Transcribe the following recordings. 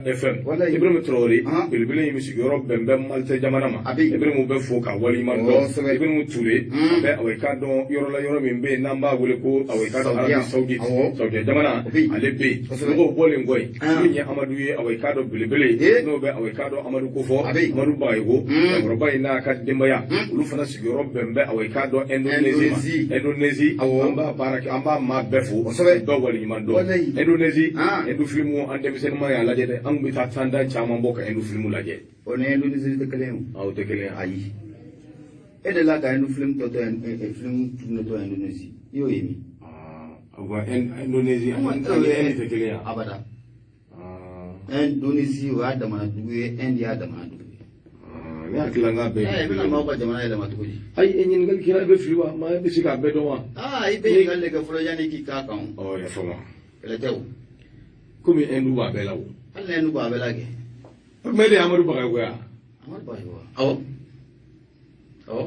FM Ibrahim Traoré belebele in sigiyɔrɔ bɛn bɛ Malte jamana ma Ibrahim bɛ fo ka waleɲuman dɔn Ibrahim Touré a bɛ awa i k'a dɔn yɔrɔ la yɔrɔ min bɛ yen n'an b'a wele ko awa i k'a dɔn Arabie Saoudite Saudiya jamana ale bɛ yen mɔgɔw bɔlen kɔ yen min ye Amadu ye awa i k'a dɔn belebele n'o bɛ awa i k'a dɔn Amadu kofɔ Amadu Bagayogo cɛkɔrɔba in n'a ka denbaya olu fana sigiyɔrɔ bɛn bɛ awa i k'a dɔn Indonésie ma Indonésie an b'a baara kɛ an b'a maa bɛɛ fo bɛɛ waleɲuman dɔn Indonésie Hindu filimu an denmisɛnninma y'a lajɛ dɛ an tun bɛ taa tandan caman bɔ ka Hindu filimu lajɛ. O ni Indonésie tɛ kelen ye o. O tɛ kelen ye. Ayi e delila ka Hindu filimu tɔ to filimu tournetɔ Indonésie i y'o ye min? Wa Indonésie ani Inde tɛ kelen ye. Abada. Indonésie o y'a damana dugu ye, Inde y'a damana dugu ye. Ne hakili la n k'a bɛɛ. I bɛna maaw ka jamana yɛlɛma cogo di? Ayi, e ɲininkali kɛra, e bɛ fili wa? Maa bɛ se k'a bɛɛ dɔn wa? Aa, i bɛ ɲininkali de kɛ fɔlɔ yanni k'i k'a kan o. Ɔ, yafa ma. Kɛlɛ tɛ o. Komi Inde b'a bɛɛ la o. Hali ni Inde b'a bɛɛ la kɛ. O tuma e de ye Amadu Bagayogo ye wa? Amadu Bagayogo wa? Awɔ. Awɔ.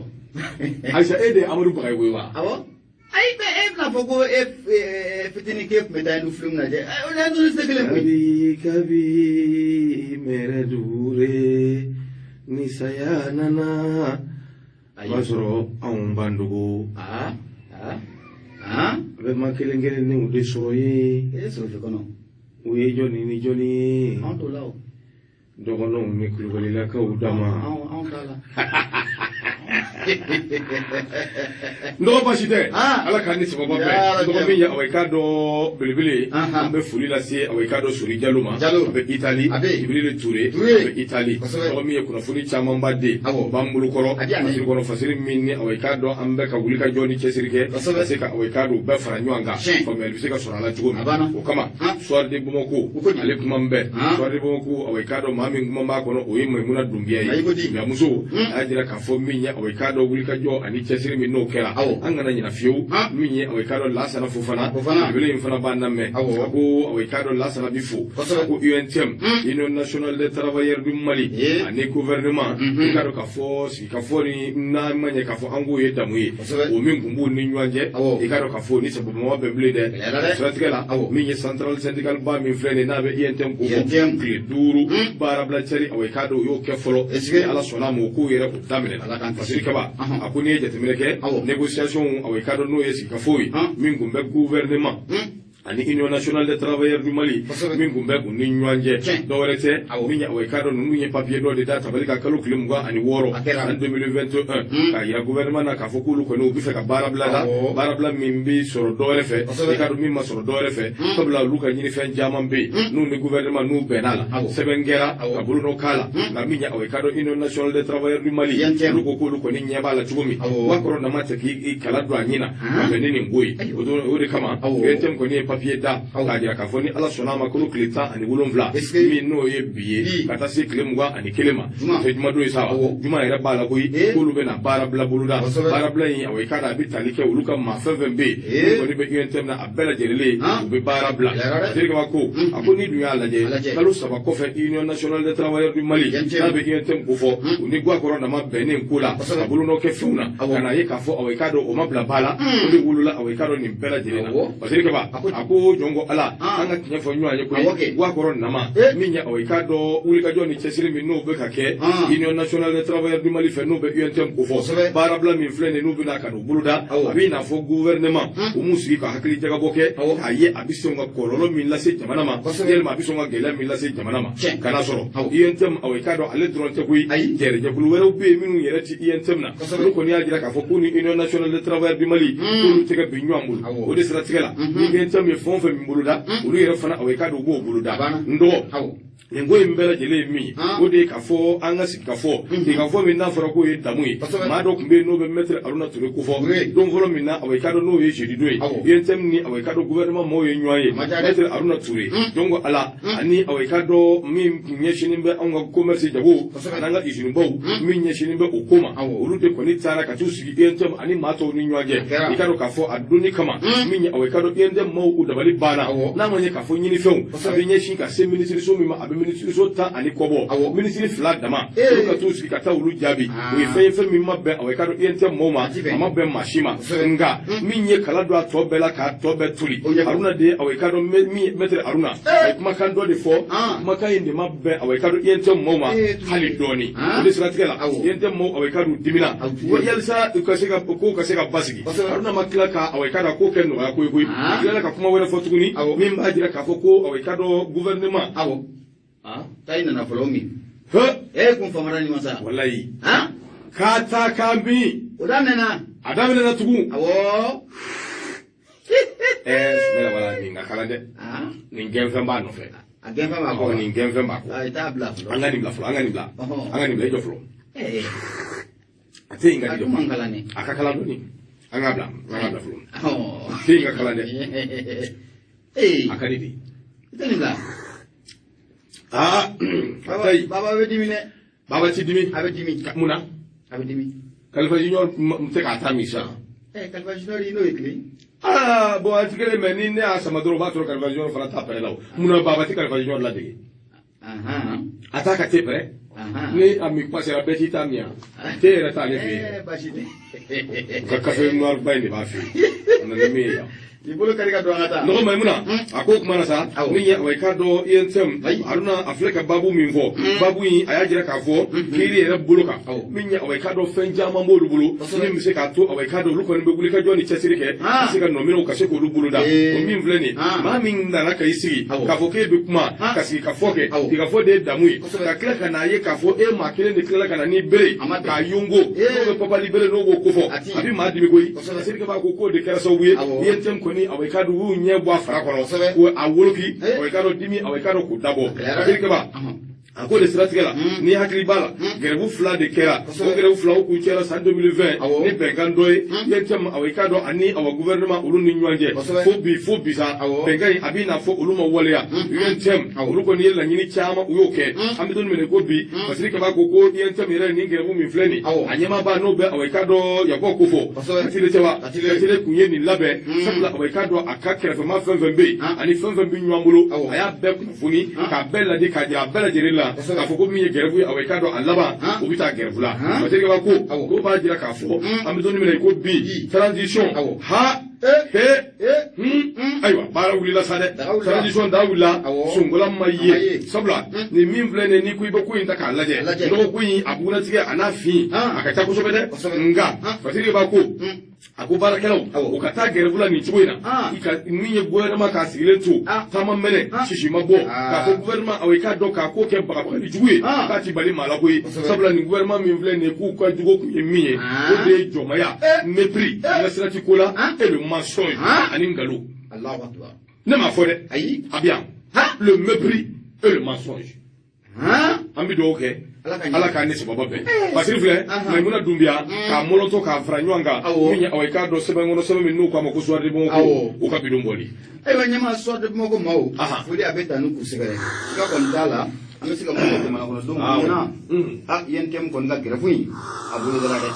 Ayisa, e de ye Amadu Bagayogo ye wa? Awɔ. Ayi, bɛ e bɛna fɔ ko e fitinin k'e tun bɛ taa Hindu film lajɛ, o ni Indonésie tɛ kelen koyi. Kabi kabi mɛrɛ dure ni saya nana o b'a sɔrɔ anw b'an dogo. Aa aa. A bɛ maa kelen kelenninw de sɔrɔ yen. E sɔrɔ kɔnɔ. U ye jɔni ni jɔni ye? Anw t'o la o. Dɔgɔnɔw ni kulubalilakaw dama. Anw t'a la. N dɔgɔ, baasi tɛ, Ala k'an ni sababa bɛn. Dɔgɔ min ye awa i k'a dɔn belebele, an bɛ foli lase awa i k'a dɔn Sori Jalo ma, a bɛ Itali, Jibirili Ture, a bɛ Itali. Dɔgɔ min ye kunnafoni camanba de b'an bolo kɔrɔ fasiri kɔnɔ, fasiri min ni awa i k'a dɔn an bɛ ka wuli ka jɔ ni cɛsiri kɛ ka se ka awa i k'a dɔn bɛɛ fara ɲɔgɔn kan, faamuyali bɛ se ka sɔrɔ a la cogo min. O kama Soir de Bamako, ale kuma bɛɛ Soir de Bamako, awa i k'a dɔn maa min kuma b'a kɔnɔ, o ye Maimuna Dunbiya ye. Dunbiya muso, a y'a jira k'a fɔ min ye awa i k'a dɔn wuli ka jɔ ani cɛsiri min n'o kɛra, an kana ɲina fiyewu. Min ye awa i k'a dɔn Lasana Fofana, belebele in fana b'an lamɛn, a ko awa i k'a dɔn Lasana bi fo, a ko UNTM, Union nationale des travailleurs du Mali, ani gouvernement, i k'a dɔn k'a fɔ sigikafɔ ni n'a ma ɲɛ k'a fɔ an k'o ye damu ye, o min tun b'u ni ɲɔgɔn cɛ, i k'a dɔn k'a fɔ ni sababa bɛn bilen dɛ. Siratigɛ la, min ye centrale syndicale ba min filɛ nin n'a bɛ UNTM ko fɔ, tile 5 baarabila cɛri, awa i k'a dɔn u y'o kɛ fɔlɔ, ni Ala sɔnna a ma, o kow yɛrɛ o daminɛna. Fasiri Kaba, a ko n'i ye jateminɛ kɛ négociation, awa i k'a dɔn n'o ye sigikafɔ ye min tun bɛ gouvernement ani Union nationale des travailleurs du Mali min tun bɛ u ni ɲɔgɔn cɛ, dɔwɛrɛ tɛ, min ye awa i k'a dɔn ninnu ye papier dɔ de da tabali kan kalo tile 26 an 2021, k'a yira gouvernement na k'a fɔ k'olu kɔni u bɛ fɛ ka baarabila la, baarabila min bɛ sɔrɔ dɔwɛrɛ fɛ, i k'a dɔn min ma sɔrɔ dɔwɛrɛ fɛ, sabula olu ka ɲinifɛn caman bɛ yen n'u ni gouvernement n'u bɛnna la, sɛbɛn kɛra ka bolonɔ k'a la. Nka min ye awa i k'a dɔn Union nationale des travailleurs du Mali, olu ko k'olu kɔni ɲɛ b'a la cogo min, wa kɔrɔ nama tɛ k'i kala don a ɲin na ka bɛn ni nin ko ye. O de kama UNTM kɔni ye papier da k'a jira k'a fɔ ni Ala sɔnna a ma, kalo tile 17 min n'o ye bi ye, ka taa se tile 21 ma, o jumadon ye sa, juma yɛrɛ b'a la koyi, k'olu bɛna baarabila boloda. Baarabila in, awa i k'a dɔn a bɛ tali kɛ olu ka maa fɛn fɛn bɛ yen n'u kɔni bɛ UNTM na, a bɛɛ lajɛlen u bɛ baara bila. Fasiri Kaba ko, a ko n'i dun y'a lajɛ, kalo 3 kɔfɛ, Union nationale des travailleurs du Mali n'a bɛ UNTM ko fɔ, u ni Guwakɔrɔ nama bɛnnen ko la ka bolonɔ kɛ fɛnw na, ka n'a ye k'a fɔ awa i k'a dɔn o ma bila ba la, o de wolola awa i k'a dɔn nin bɛɛ lajɛlen na. Fasiri Kaba, a ko jɔn ko Ala, an ka tiɲɛ fɔ ɲɔgɔn ye koyi, Guwakɔrɔ nama min ye awa i k'a dɔn wulikajɔ ni cɛsiri min n'o bɛ ka kɛ Union nationale des travailleurs du Mali fɛ, n'o bɛ UNTM ko fɔ, baarabila min filɛ nin n'u bɛna ka n'o boloda, a b'i n'a fɔ gouvernement u m'u sigi ka hakili jagabɔ kɛ k'a ye a bɛ sɔn ka kɔlɔlɔ min lase jamana ma, yalima a bɛ sɔn ka gɛlɛya min lase jamana ma. Ka n'a sɔrɔ UNTM, awa i k'a dɔn ale dɔrɔn tɛ koyi, jɛrɛjɛkulu wɛrɛw bɛ yen minnu yɛrɛ ti UNTM na, olu kɔni y'a jira k'a fɔ k'u ni Union nationale des travailleurs du Mali k'olu tɛgɛ bɛ ɲɔgɔn bolo. O de siratigɛ la, ni UNTM ye fɛn o fɛn min boloda, olu yɛrɛ fana, awa i k'a dɔn u b'o boloda. N dɔgɔ, nin ko in bɛɛ lajɛlen ye min ye, o de ye k'a fɔ an ka sigikafɔ, sigikafɔ min n'a fɔra k'o ye damu ye. Maa dɔ tun bɛ yen n'o bɛ maître Haruna Ture kofɔ, don fɔlɔ min na, awa i k'a dɔn n'o ye jeudi don ye, UNTM ni awa i k'a dɔn gouvernement maaw ye ɲɔgɔn ye, maître Haruna Ture, donc ala ani awa i k'a dɔn min tun ɲɛsinnen bɛ anw ka commerce jago ani an ka usine baw min ɲɛsinnen bɛ o ko ma, olu de kɔni taara ka t'u sigi UNTM ani maa tɔw ni ɲɔgɔn cɛ. I k'a dɔn k'a fɔ a donni kama, min ye awa i k'a dɔn UNTM maaw u dabali banna n'a ma ɲɛ k'a fɔ ɲinifɛnw a bɛ ɲɛsin ka se minisiriso min ma, a bɛ minisiriso 10 ani kɔ bɔ, minisiri 2 dama olu ka t'u sigi ka taa olu jaabi. O ye fɛn ye, fɛn min ma bɛn, awa, i k'a dɔn UNTM mɔgɔw ma, a ma bɛn maa si ma. Nka min ye kala don a tɔ bɛɛ la k'a tɔ bɛɛ toli, Haruna de ye, awa, i k'a dɔn min maître Haruna, a ye kumakan dɔ de fɔ. Kumakan in de ma bɛn, awa, i k'a dɔn UNTM mɔgɔw ma hali dɔɔni. O de siratigɛ la, UNTM mɔgɔw, awa, i k'a dɔn u dimina yalisa u ka se ka kow ka se ka basigi. Haruna ma tila ka, awa, i k'a dɔn ko kɛ nɔgɔya ko ye koyi. A tilala ka kuma wɛrɛ fɔ tuguni min b'a jira k'a fɔ ko, awa, i k'a dɔn gouvernement. Awɔ, taa i nana fɔlɔ min e kun famara ni masa. Walayi, k'a ta k'a min. O daminɛna. A daminɛna tugun. Awɔ. Sumala, wala nin ka kalan dɛ, nin gɛnfɛn b'a nɔfɛ. A gɛnfɛn b'a kɔ. Nin gɛnfɛn b'a kɔ. I t'a bila fɔlɔ. An ka nin bila fɔlɔ, an ka nin bila, an ka nin bila, i jɔ fɔlɔ. A tɛ yen ka di. A man kalan dɛ. A ka kalan dɔɔni, an k'a bila, an k'a bila fɔlɔ. A tɛ yen ka kalan dɛ. A ka di de. I tɛ nin bila. Aa, a tɛ yen. Baba bɛ dimi dɛ. Baba ti dimi. A bɛ dimi. Mun na? A bɛ dimi. Kalifa Junior tɛ k'a ta min sisan. Kalifa Junior i n'o ye kelen. Aa, bon, a ti kelen, mais ni ne y'a sama dɔrɔn, o b'a sɔrɔ Kalifa Junior fana ta pɛrɛ la o. Mun na Baba ti Kalifa Junior ladege? A t'a ka te pɛrɛ. Ni a min kuma sera, bɛɛ t'i ta min yan. Te yɛrɛ t'ale fɛ yen. Baasi tɛ. U ka café noir ba in de b'a fɛ yen. A nana ni min ye yan. I bolo kari ka don an ka taa. Nɔgɔ Maimuna, a ko kuma na sa, min ye, awa, i k'a dɔn UNTM, Haruna a filɛ ka baabu min fɔ, baabu in, a y'a jira k'a fɔ kiiri yɛrɛ bolo kan, min ye, awa, i k'a dɔn fɛn caman b'olu bolo min bɛ se k'a to, awa, i k'a dɔn olu kɔni bɛ wuli ka jɔ ni cɛsiri kɛ ka se ka nɔminɛw ka se k'olu boloda. O min filɛ nin ye, maa min nana ka i sigi k'a fɔ k'e bɛ kuma ka sigi ka fɔ kɛ, k'i ka fɔ de ye damu ye, ka tila ka n'a ye k'a fɔ e maa kelen de tilala ka na ni bere k'a yongo, n'o bɛ papali bere, n'o b'o kofɔ, a bɛ maa dimi koyi. Sirike b'a ko k'o de kɛra sababu ye UNTM kɔni, awa, i k'a dɔn u y'u ɲɛ bɔ a fara kɔnɔ ko a woloki, awa, i k'a dɔn dimi, awa, i k'a dɔn k'o dabɔ. Sirike b'a a ko de siratigɛ la, ni hakili b'a la, gɛrɛbu 2 de kɛra. O gɛrɛbu 2 o kun cɛra san 2020 ni bɛnkan dɔ ye UNTM, awa, i k'a dɔn ani, awa, gouvernement olu ni ɲɔgɔn cɛ. Fo bi sa, bɛnkan in a bɛ n'a fɔ olu ma waleya. UNTM olu kɔni ye laɲini caman u y'o kɛ. An bɛ don min na ko bi, Basiri Kaba ko UNTM yɛrɛ nin gɛrɛbu min filɛ nin, a ɲɛmaaba n'o bɛ, awa, i k'a dɔn Yakuba ko fɔ Katile Cɛba, Katile kun ye nin labɛn, sabula, awa, i k'a dɔn a ka kɛrɛfɛma fɛn fɛn bɛ yen ani fɛn fɛn bɛ ɲɔgɔn bolo, a y'a bɛɛ kunnafoni k'a bɛɛ ladi k'a jira a bɛɛ lajɛlen la k'a fɔ ko min ye gɛrɛfu ye, awa, i k'a dɔn a laban u bɛ taa gɛrɛfu la. Basiri Kaba ko b'a jira k'a fɔ an bɛ don min na i ko bi, transition ha he, ayiwa, baara wulila sa dɛ, transition da wulila, sonkola ma ye, sabula nin min filɛ nin ye, n'i ko i bɛ ko in ta k'a lajɛ, dɔgɔkun in a bugunnatigɛ a n'a fin a ka ca kosɛbɛ dɛ. Nka Basiri Kaba ko a ko baarakɛlaw u ka taa gɛrɛfu la nin cogo in na, i ka min ye gouvernement k'a sigilen to taama mɛnɛ sisi ma bɔ k'a fɔ gouvernement, awa, i k'a dɔn k'a ko kɛ bagabagali jugu ye, k'a ti bali maa la koyi, sabula nin gouvernement min filɛ nin ye, k'u ka jugu kun ye min ye, o de ye jɔnmaya, mépris, n ka sira ti ko la, et le mensonge ani nkalon. Ne m'a fɔ dɛ. Ayi. A bɛ yan, le mépris et le mensonge. An bɛ dugawu kɛ, Ala k'an ni sababa bɛn. Basiri filɛ, Maimuna Dunbiya k'a mɔlɔtɔ k'a fara ɲɔgɔn kan, min ye, awa, i k'a dɔn sɛbɛn kɔnɔ, sɛbɛn min n'u k'a ma ko Soir de Bamako, o ka bidon bɔli. Ayiwa, ɲɛmaa, Soir de Bamako maaw, foli a bɛ taa n'u k'u sɛgɛrɛ. Siga kɔni t'a la, an bɛ se ka mun fɔ jamana kɔnɔdenw ɲɛna? A UNTM kɔni ka gɛrɛfu in a bolo dara dɛ.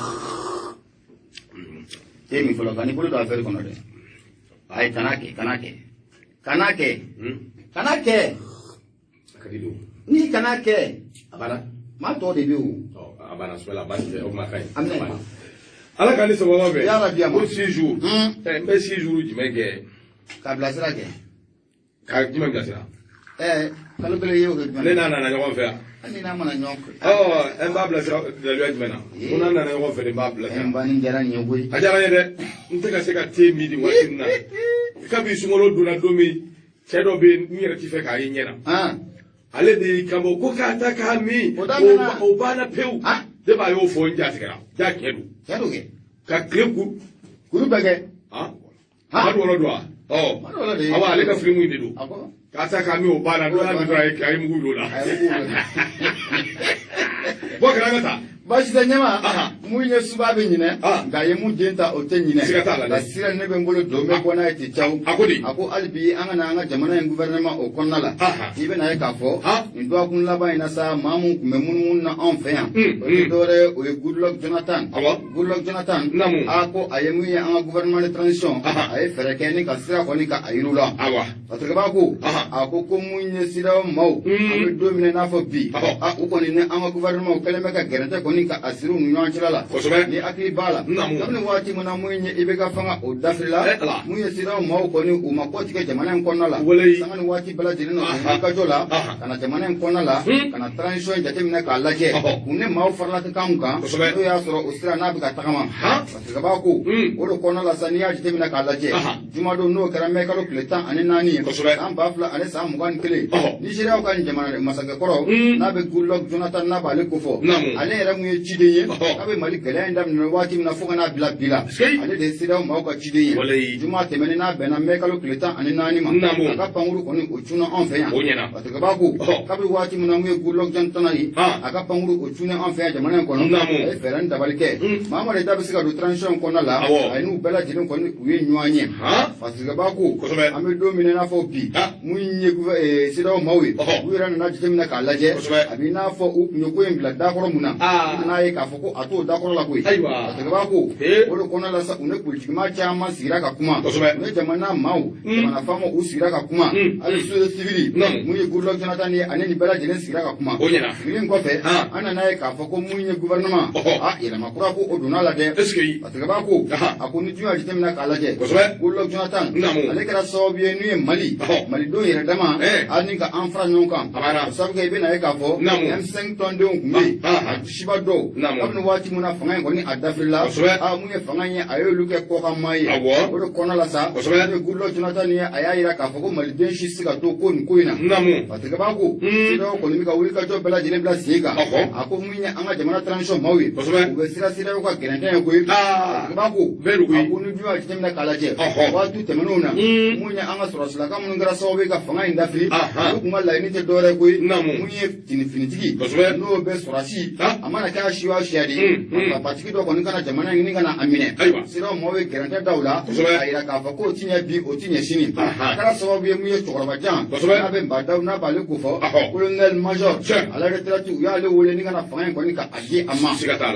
E min fɔlɔ, kan'i bolo don affaire kɔnɔ dɛ. Ayi, kana kɛ, kana kɛ, kana kɛ, kana kɛ. N'i kana kɛ. A banna. Maa tɔ de bɛ yen o. A banna, Sumala, baasi tɛ, o kuma ka ɲi. Aminɛ. Ala k'an ni sababa bɛn. Yarabi, a ma. Ko 6 jours. N bɛ 6 jours jumɛn kɛ? K'a bilasira kɛ. Ka jumɛn bilasira? Kalo kelen ye o kɛ jumɛn? Ne n'a nana ɲɔgɔn fɛ yan. Hali n'a mana ɲɔgɔn fɛ. Ɔ, n b'a bilasira daluya jumɛn na? Ko n'a nana ɲɔgɔn fɛ de, n b'a bilasira. N ba, nin diyara nin ye koyi. A diyara n ye dɛ. N tɛ ka se ka te min nin waati in na. Kabi sunkalo donna don min, cɛ dɔ bɛ yen, n yɛrɛ ti fɛ k'a ye ɲɛ na. Ale de y'i kanbɔ ko k'a ta k'a min. O banna pewu. Ne b'a y'o fɔ, n ja tigɛra. Ja tiɲɛ don. Tiɲɛ don kɛ. Ka tile ku. Kuru bɛɛ kɛ. Madu wɔlɔ don wa? Ɔ. Awa, ale ka filimu in de don. K'a ta k'a min, o banna. N'o y'a min dɔrɔn, a ye mugu don o la. Bɔ kɛra, an ka taa. Baasi tɛ ɲɛma, mun ye suba bɛ ɲinɛ, nka ye mun den ta o tɛ ɲinɛ. Siga t'a la dɛ. La sira ne bɛ n bolo don bɛ bɔ n'a ye ten cawu. A ko di? A ko hali bi an ka na an ka jamana in gouvernement o kɔnɔna la. I bɛna ye k'a fɔ nin dɔgɔkun laban in na sa, maa mun tun bɛ munumunu na anw fɛ yan, o tɛ dɔwɛrɛ ye, o ye Goodluck Jonathan. Goodluck Jonathan, a ko a ye mun ye an ka gouvernement de transition, a ye fɛɛrɛ kɛ ni ka sira kɔni ka a yiriw la. Patrikɛba ko, a ko ko mun ye CEDEAO maaw, an bɛ don min na i n'a fɔ bi, a u kɔni ni an ka gouvernement kɛlen bɛ ka gɛrɛntɛ kɔni ka a siri u ni ɲɔgɔn cɛla la. Ni hakili b'a la, kabini waati min na mun ye IBK fanga o dafirila, mun ye CEDEAO maaw kɔni u ma kɔ tigɛ jamana in kɔnɔna la, sanga ni waati bɛɛ lajɛlen na u wulikajɔ la ka na jamana in kɔnɔna la, ka na transition in jateminɛ k'a lajɛ, u ni maaw farala kan kan, n'o y'a sɔrɔ o sira n'a bɛ ka tagama. Patrikɛba ko o de kɔnɔna la sa, n'i y'a jateminɛ k'a lajɛ, jumadon n'o kɛra mɛ kalo tile 14 ye, san 2021, Nizeriyaw ka nin jamana masakɛ kɔrɔ n'a bɛ Goodluck Jonathan n'a b'ale kofɔ, ale yɛrɛ mun ye ciden ye, k'a bɛ Mali gɛlɛya in daminɛ waati min na fo ka n'a bila bi la, ale de ye CEDEAO maaw ka ciden ye. Juma tɛmɛnen n'a bɛnna mɛ kalo tile 14 ma, a ka pankuru kɔni o cunna anw fɛ yan. Patrikɛba ko kabi waati min na mun ye Goodluck Jonathan ye, a ka pankuru o cunna anw fɛ yan jamana in kɔnɔ, a ye fɛɛrɛ ni dabali kɛ maa ma de da bɛ se ka don transition in kɔnɔna la, a ye n'u bɛɛ lajɛlen kɔni u ye ɲɔgɔn ye. Patrikɛba ko an bɛ don min na i n'a fɔ bi, mun ye CEDEAO maaw ye, u yɛrɛ nana jateminɛ k'a lajɛ, a b'i n'a fɔ u tun ye ko in bila dakɔrɔ mun na, u nana ye k'a fɔ ko a t'o dakɔrɔ la koyi. Patrikɛba ko o de kɔnɔna la sa, u ni politikimaa caman sigira ka kuma, u ni jamana maaw, jamana faamaw u sigira ka kuma, hali société civile, mun ye Goodluck Jonathan ye, ani nin bɛɛ lajɛlen sigira ka kuma. Sigili in kɔfɛ, an nana ye k'a fɔ ko mun ye gouvernement, a yɛlɛma kura ko o donna la dɛ. Patrikɛba ko a ko ni dun y'a jateminɛ k'a lajɛ, Goodluck Jonathan ale kɛra sababu ye n'u ye Mali malidenw yɛrɛ dama hali ni ka an fara ɲɔgɔn kan, o sababu kɛ i bɛna ye k'a fɔ M5 tɔndenw tun bɛ yen, a disiba dɔw, kabini waati min na fanga in kɔni a dafirila, a mun ye fanga in ye, a y'olu kɛ kɔkanmaa ye. O de kɔnɔna la sa, n'o ye Goodluck Jonathan ye, a y'a jira k'a fɔ ko maliden si tɛ se ka to ko nin ko in na. Patrikɛba ko CEDEAO kɔni bɛ ka wulikajɔ bɛɛ lajɛlen bila sen kan. A ko mun ye an ka jamana transition maaw ye, u bɛ siran CEDEAO ka gɛrɛntɛ ye koyi. Patrikɛba ko a ko ni dun y'a jateminɛ k'a lajɛ, waati tɛmɛnenw na, mun ye an ka sɔrɔdasilaka minnu kɛra sababu ye ka fanga in dafiri, olu tun ka laɲini tɛ dɔwɛrɛ ye koyi, mun ye finitigi n'o bɛ sɔrɔdasi, a mana kɛ a si o siya de ye, marifabatigi dɔ kɔni ka na jamana in ɲini ka na a minɛ. CEDEAO maaw ye gɛrɛntɛ da u la k'a jira k'a fɔ k'o ti ɲɛ bi, o ti ɲɛ sini. A kɛra sababu ye mun ye cɛkɔrɔba jan n'a bɛ Bah N'Daw n'a b'ale kofɔ, colonel major à la retraite, u y'ale wele ni ka na fanga in kɔni ka a di a ma.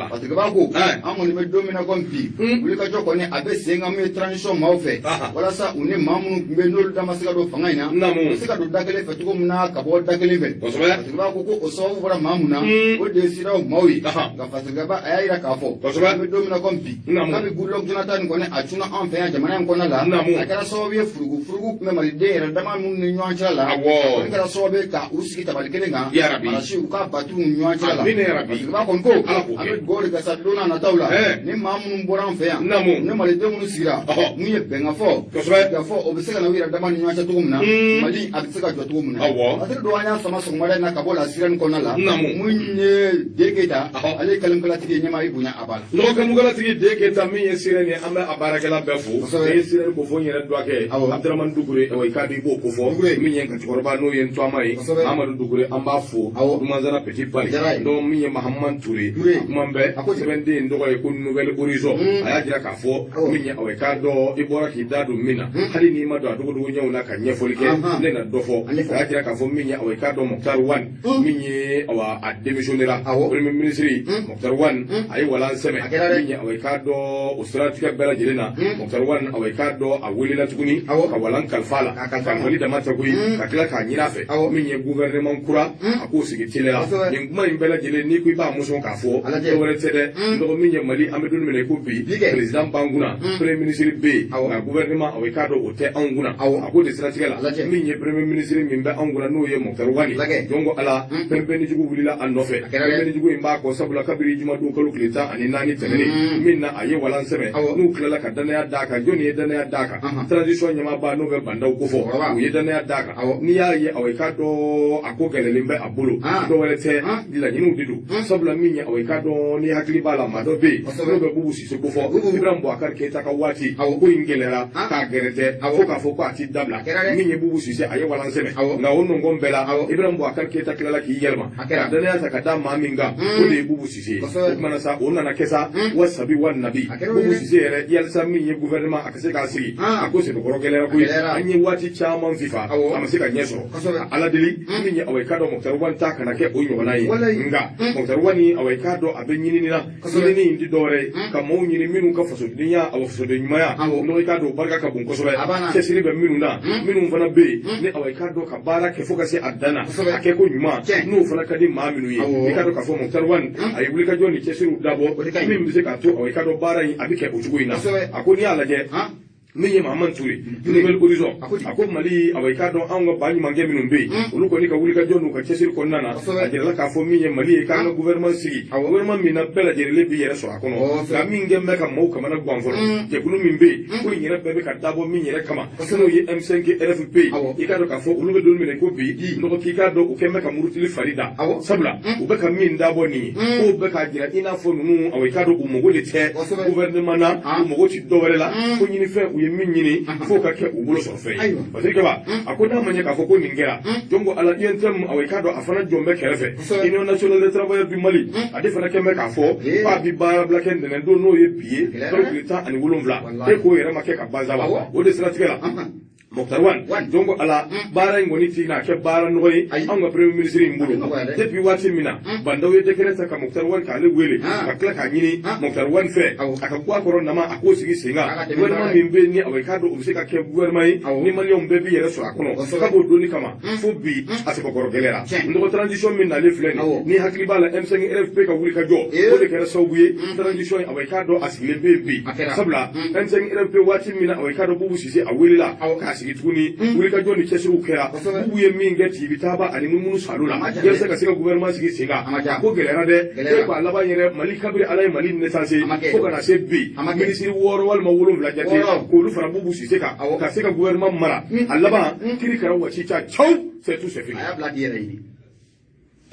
Patrikɛba ko an kɔni bɛ don min na komi bi, wulikajɔ kɔni a bɛ sen kan mun ye transition maaw fɛ, walasa u ni maa minnu tun bɛ yen n'olu da ma se ka don fanga in na, u bɛ se ka don da kelen fɛ cogo min na ka bɔ da kelen fɛ. Patrikɛba ko o sababu bɔra maa mun na, o de ye CEDEAO maaw ye. Nka Patrikɛba a y'a jira k'a fɔ an bɛ don min na komi bi, kabi Goodluck Jonathan kɔni a cunna anw fɛ yan jamana in kɔnɔna la, a kɛra sababu ye furugu furugu tun bɛ maliden yɛrɛ dama minnu ni ɲɔgɔn cɛla la, o kɛra sababu ye ka u sigi tabali kelen kan, marasi u ka batu ni ɲɔgɔn cɛla la. Patrikɛba kɔni ko an bɛ dugawu de kɛ sa don n'a nataw la, ni maa minnu bɔra an fɛ yan, ni maliden minnu sigira, mun ye bɛnkanfɔ fɔ, o bɛ se ka na u yɛrɛ dama ni ɲɔgɔn cɛ cogo min na, Mali a bɛ se ka jɔ cogo min na. Patrik don an y'a sama sɔgɔmada in na ka bɔ la sira nin kɔnɔna la, mun ye Den Keyita, ale ye kalimkalatigi ye, ɲɛmaa i bonya a b'a la. Nɔgɔ kalimkalatigi Den Keyita min ye sira nin, an bɛ a baarakɛla bɛɛ fo. Ne ye sira ko fɔ n yɛrɛ dɔgɔkɛ Abdramani Dukure, i k'a dɔn i b'o ko fɔ min ye nka cɛkɔrɔba n'o ye n tɔgɔma ye Amadu Dukure, an b'a fo Dumanzana Petit Paris. Donc min ye Mahamman Ture, kuma bɛɛ sɛbɛnden in tɔgɔ ye ko Nouvel Horizon, a y'a jira k'a fɔ min ye aw ye k'a dɔn i bɔra k'i da don min na, hali n'i ma don a dogodogo ɲɛw na ka ɲɛfɔli kɛ, ne na dɔ fɔ. A y'a jira k'a fɔ min ye aw ye k'a dɔn Moctar Ouane min ye awa a démissionnera, premier ministre Moctar Ouane a ye walan sɛmɛ min ye aw ye k'a dɔn o siratigɛ bɛɛ lajɛlen na. Moctar Ouane aw ye k'a dɔn a welela tuguni ka walan kalifa a la, kalifali dama tɛ koyi, ka tila k'a ɲini a fɛ min ye gouvernement kura a k'o sigi teliya la. Nin kuma in bɛɛ lajɛlen n'i ko i b'a mɔsɔn k'a fɔ dɔwɛrɛ tɛ dɛ, dɔgɔ min ye Mali an bɛ don min na i ko bi, président b'an kunna, premier ministre bɛ yen, nka gouvernement aw ye k'a dɔn o tɛ anw kunna. A ko de siratigɛ la min ye premier ministre min bɛ anw kunna n'o ye Moctar Ouane, donc ala pɛnpɛnnijugu wulila a nɔfɛ. Pɛnpɛnnijugu in b'a kɔ sabula kabiri jumadon kalo tile 14 tɛmɛnen min na a ye walan sɛmɛ, n'u tilala ka danaya d'a kan. Jɔnni ye danaya d'a kan? Transition ɲɛmaaba n'o bɛ Bah N'Daw kofɔ, u ye danaya d'a kan. N'i y'a ye aw ye k'a dɔn a ko gɛlɛlen bɛ a bolo, dɔwɛrɛ tɛ, laɲiniw de don. Sabula min ye aw ye k'a dɔn ni hakili b'a la, maa dɔ bɛ yen n'o bɛ Bubu Sise kofɔ, Ibrahim Boubacar Keita ka waati ko in gɛlɛyara k'a gɛrɛntɛ fo k'a fɔ ko a ti dabila. Min ye Bubu Sise a ye walan sɛmɛ, nka o nɔngɔn bɛɛ la Ibrahim Boubacar Keita tilala k'i yɛlɛma ka danaya ta ka da maa min kan, o de ye ye Bubu Sise ye. O kumana sa, o nana kɛ sa, wa sabi wa nabi, Bubu Sise yɛrɛ, yalisa min ye gouvernement a ka se k'a sigi, a ko sɛbɛkɔrɔ gɛlɛyara koyi. An ye waati caman fifa, a ma se ka ɲɛ sɔrɔ. Ala deli min ye, awa, i k'a dɔn Moctar Ouane ta kana kɛ o ɲɔgɔnna ye. Nka Moctar Ouane, awa, i k'a dɔn a bɛ ɲinini na. Ɲinini in ti dɔwɛrɛ ye ka maaw ɲini minnu ka fasodenya, awa, fasoden ɲumanya n'o i k'a dɔn barika ka bon kosɛbɛ, cɛsiri bɛ minnu na, minnu fana bɛ yen ni, awa, i k'a dɔn ka baara kɛ fo ka se a dan na, a kɛ ko ɲuman, n'o fana ka di maa minnu ye. I k'a dɔn k'a fɔ Moctar Ouane a ye wulikajɔ ni cɛsiriw dabɔ min bɛ se k'a to, awa, i k'a dɔn baara in a bɛ kɛ o cogo in na. A ko n'i y'a lajɛ, min ye Mahamani Ture, Nouvel Horizon, a ko Mali, awa, i k'a dɔn anw ka ba ɲumankɛ minnu bɛ yen, olu kɔni ka wulikajɔ n'u ka cɛsiri kɔnɔna na, a jirala k'a fɔ min ye Mali ye, k'an ka gouvernement sigi, gouvernement min na bɛɛ lajɛlen b'i yɛrɛ sɔrɔ a kɔnɔ. Nka min kɛ bɛ ka maaw kamana gan fɔlɔ, jɛkulu min bɛ yen ko in yɛrɛ bɛɛ bɛ ka dabɔ min yɛrɛ kama, n'o ye M5 RFP ye, i k'a dɔn k'a fɔ olu bɛ don min na ko bi nɔgɔ, k'i k'a dɔn u kɛn bɛ ka murutili fari da, sabula u bɛ ka min dabɔ nin ye, k'o bɛ k'a jira i n'a fɔ ninnu, awa, i k'a dɔn u mago de tɛ gouvernement na, u mago tɛ dɔwɛrɛ la, ko ɲinifɛn u ye min ɲini f'o ka kɛ u bolo sɔrɔ fɛn ye. Parce que a ko n'a ma ɲɛ k'a fɔ ko nin kɛra, jɔn ko Ala, UNTM, awa, i k'a dɔn a fana jɔn bɛ kɛrɛfɛ, Union nationale des travailleurs du Mali, ale fana kɛn bɛ k'a fɔ k'a bi baarabila kɛ ntɛnɛn don, n'o ye bi ye, kalo tile 17. E k'o yɛrɛ ma kɛ ka ban sa wa? O de siratigɛ la, Moctar Ouane, donc Ala, baara in kɔni ti n'a kɛ baara nɔgɔ ye anw ka premier ministre in bolo. Depuis waati min na Bah N'Daw ye décret ta ka Moctar Ouane k'ale wele ka tila k'a ɲini Moctar Ouane fɛ a ka bɔ a kɔrɔ nama, a k'o sigi sen kan, gouvernement min bɛ yen ni, awa, i k'a dɔn o bɛ se ka kɛ gouvernement ye ni Maliyɛnw bɛɛ b'i yɛrɛ sɔrɔ a kɔnɔ, k'a b'o donni kama fo bi a sɛbɛkɔrɔ gɛlɛyara. N dɔgɔ, transition min nalen filɛ nin, ni hakili b'a la, M5 RFP ka wuli ka jɔ, o de kɛra sababu ye transition in, awa, i k'a dɔn a sigilen bɛ yen bi. Sabula M5 RFP, waati min na, awa, i k'a dɔn Bubu Sise a welela k'a sigi tuguni, wulikajɔ ni cɛsiriw kɛra. Bubu ye min kɛ tibi taaba ani munumunu salo la yalisa ka se ka gouvernement sigi sen kan, a ko gɛlɛyara dɛ. E ko a laban yɛrɛ, Mali, kabiri Ala ye Mali naissance fo ka na se bi, minisiri 6 walima 7 jate k'olu fara Bubu Sise kan ka se ka gouvernement mara, a laban kiri kɛra wasi ca caw, c'est tout, c'est fini. A y'a bila k'i yɛrɛ ɲini.